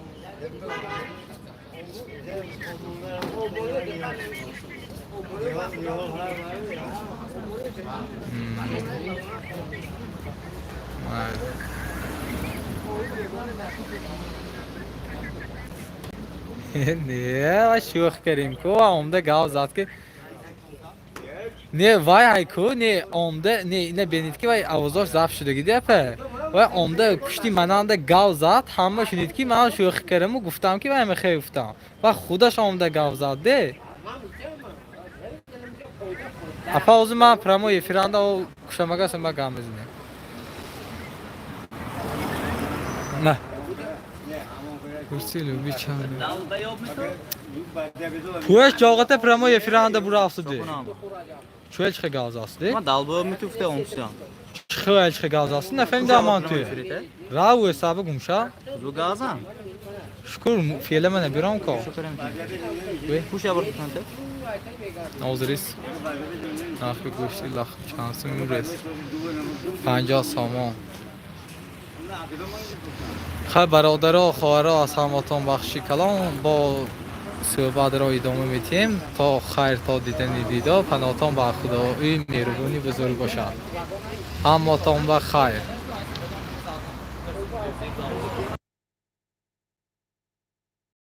Не, вай шӯх кардем ку, омда гав зад ки не, вай ай ку, не, омда не, ина бинед ки вай овозош забт шудагӣ депа. Вай омда пушти мананда гав зад, ҳама шунид ки ман шӯхӣ кардаму гуфтам ки вай мехе гуфтам. Вай худаш омда гав зад де. Апа, ҳозир ман прямой эфиранда кушамагаса, ма гап мезанем. На. Курси люби чанд? Пӯяш ҷоғата прямой эфиранда бурафтуди. Чӯя чихе гав застуди? Ма далбо митуфте омшам. Чихе чихе гав застуди? Нафаҳмидам ман ту. Рав ҳисаба гумша. Зу газам. Шукур, феъла мана биром ко. Пуша буртанте. Ҳозирис нархи гӯшти лах чанд сум имрӯз? 50 сомон. Хай, бародаро, хоҳаро, аз ҳаматон бахши калон, бо суҳбатро идома медиҳем. То хайр, то дидани дидор, паноҳтон ба Худои меҳрубони бузург бошад. Ҳаматон ба хайр.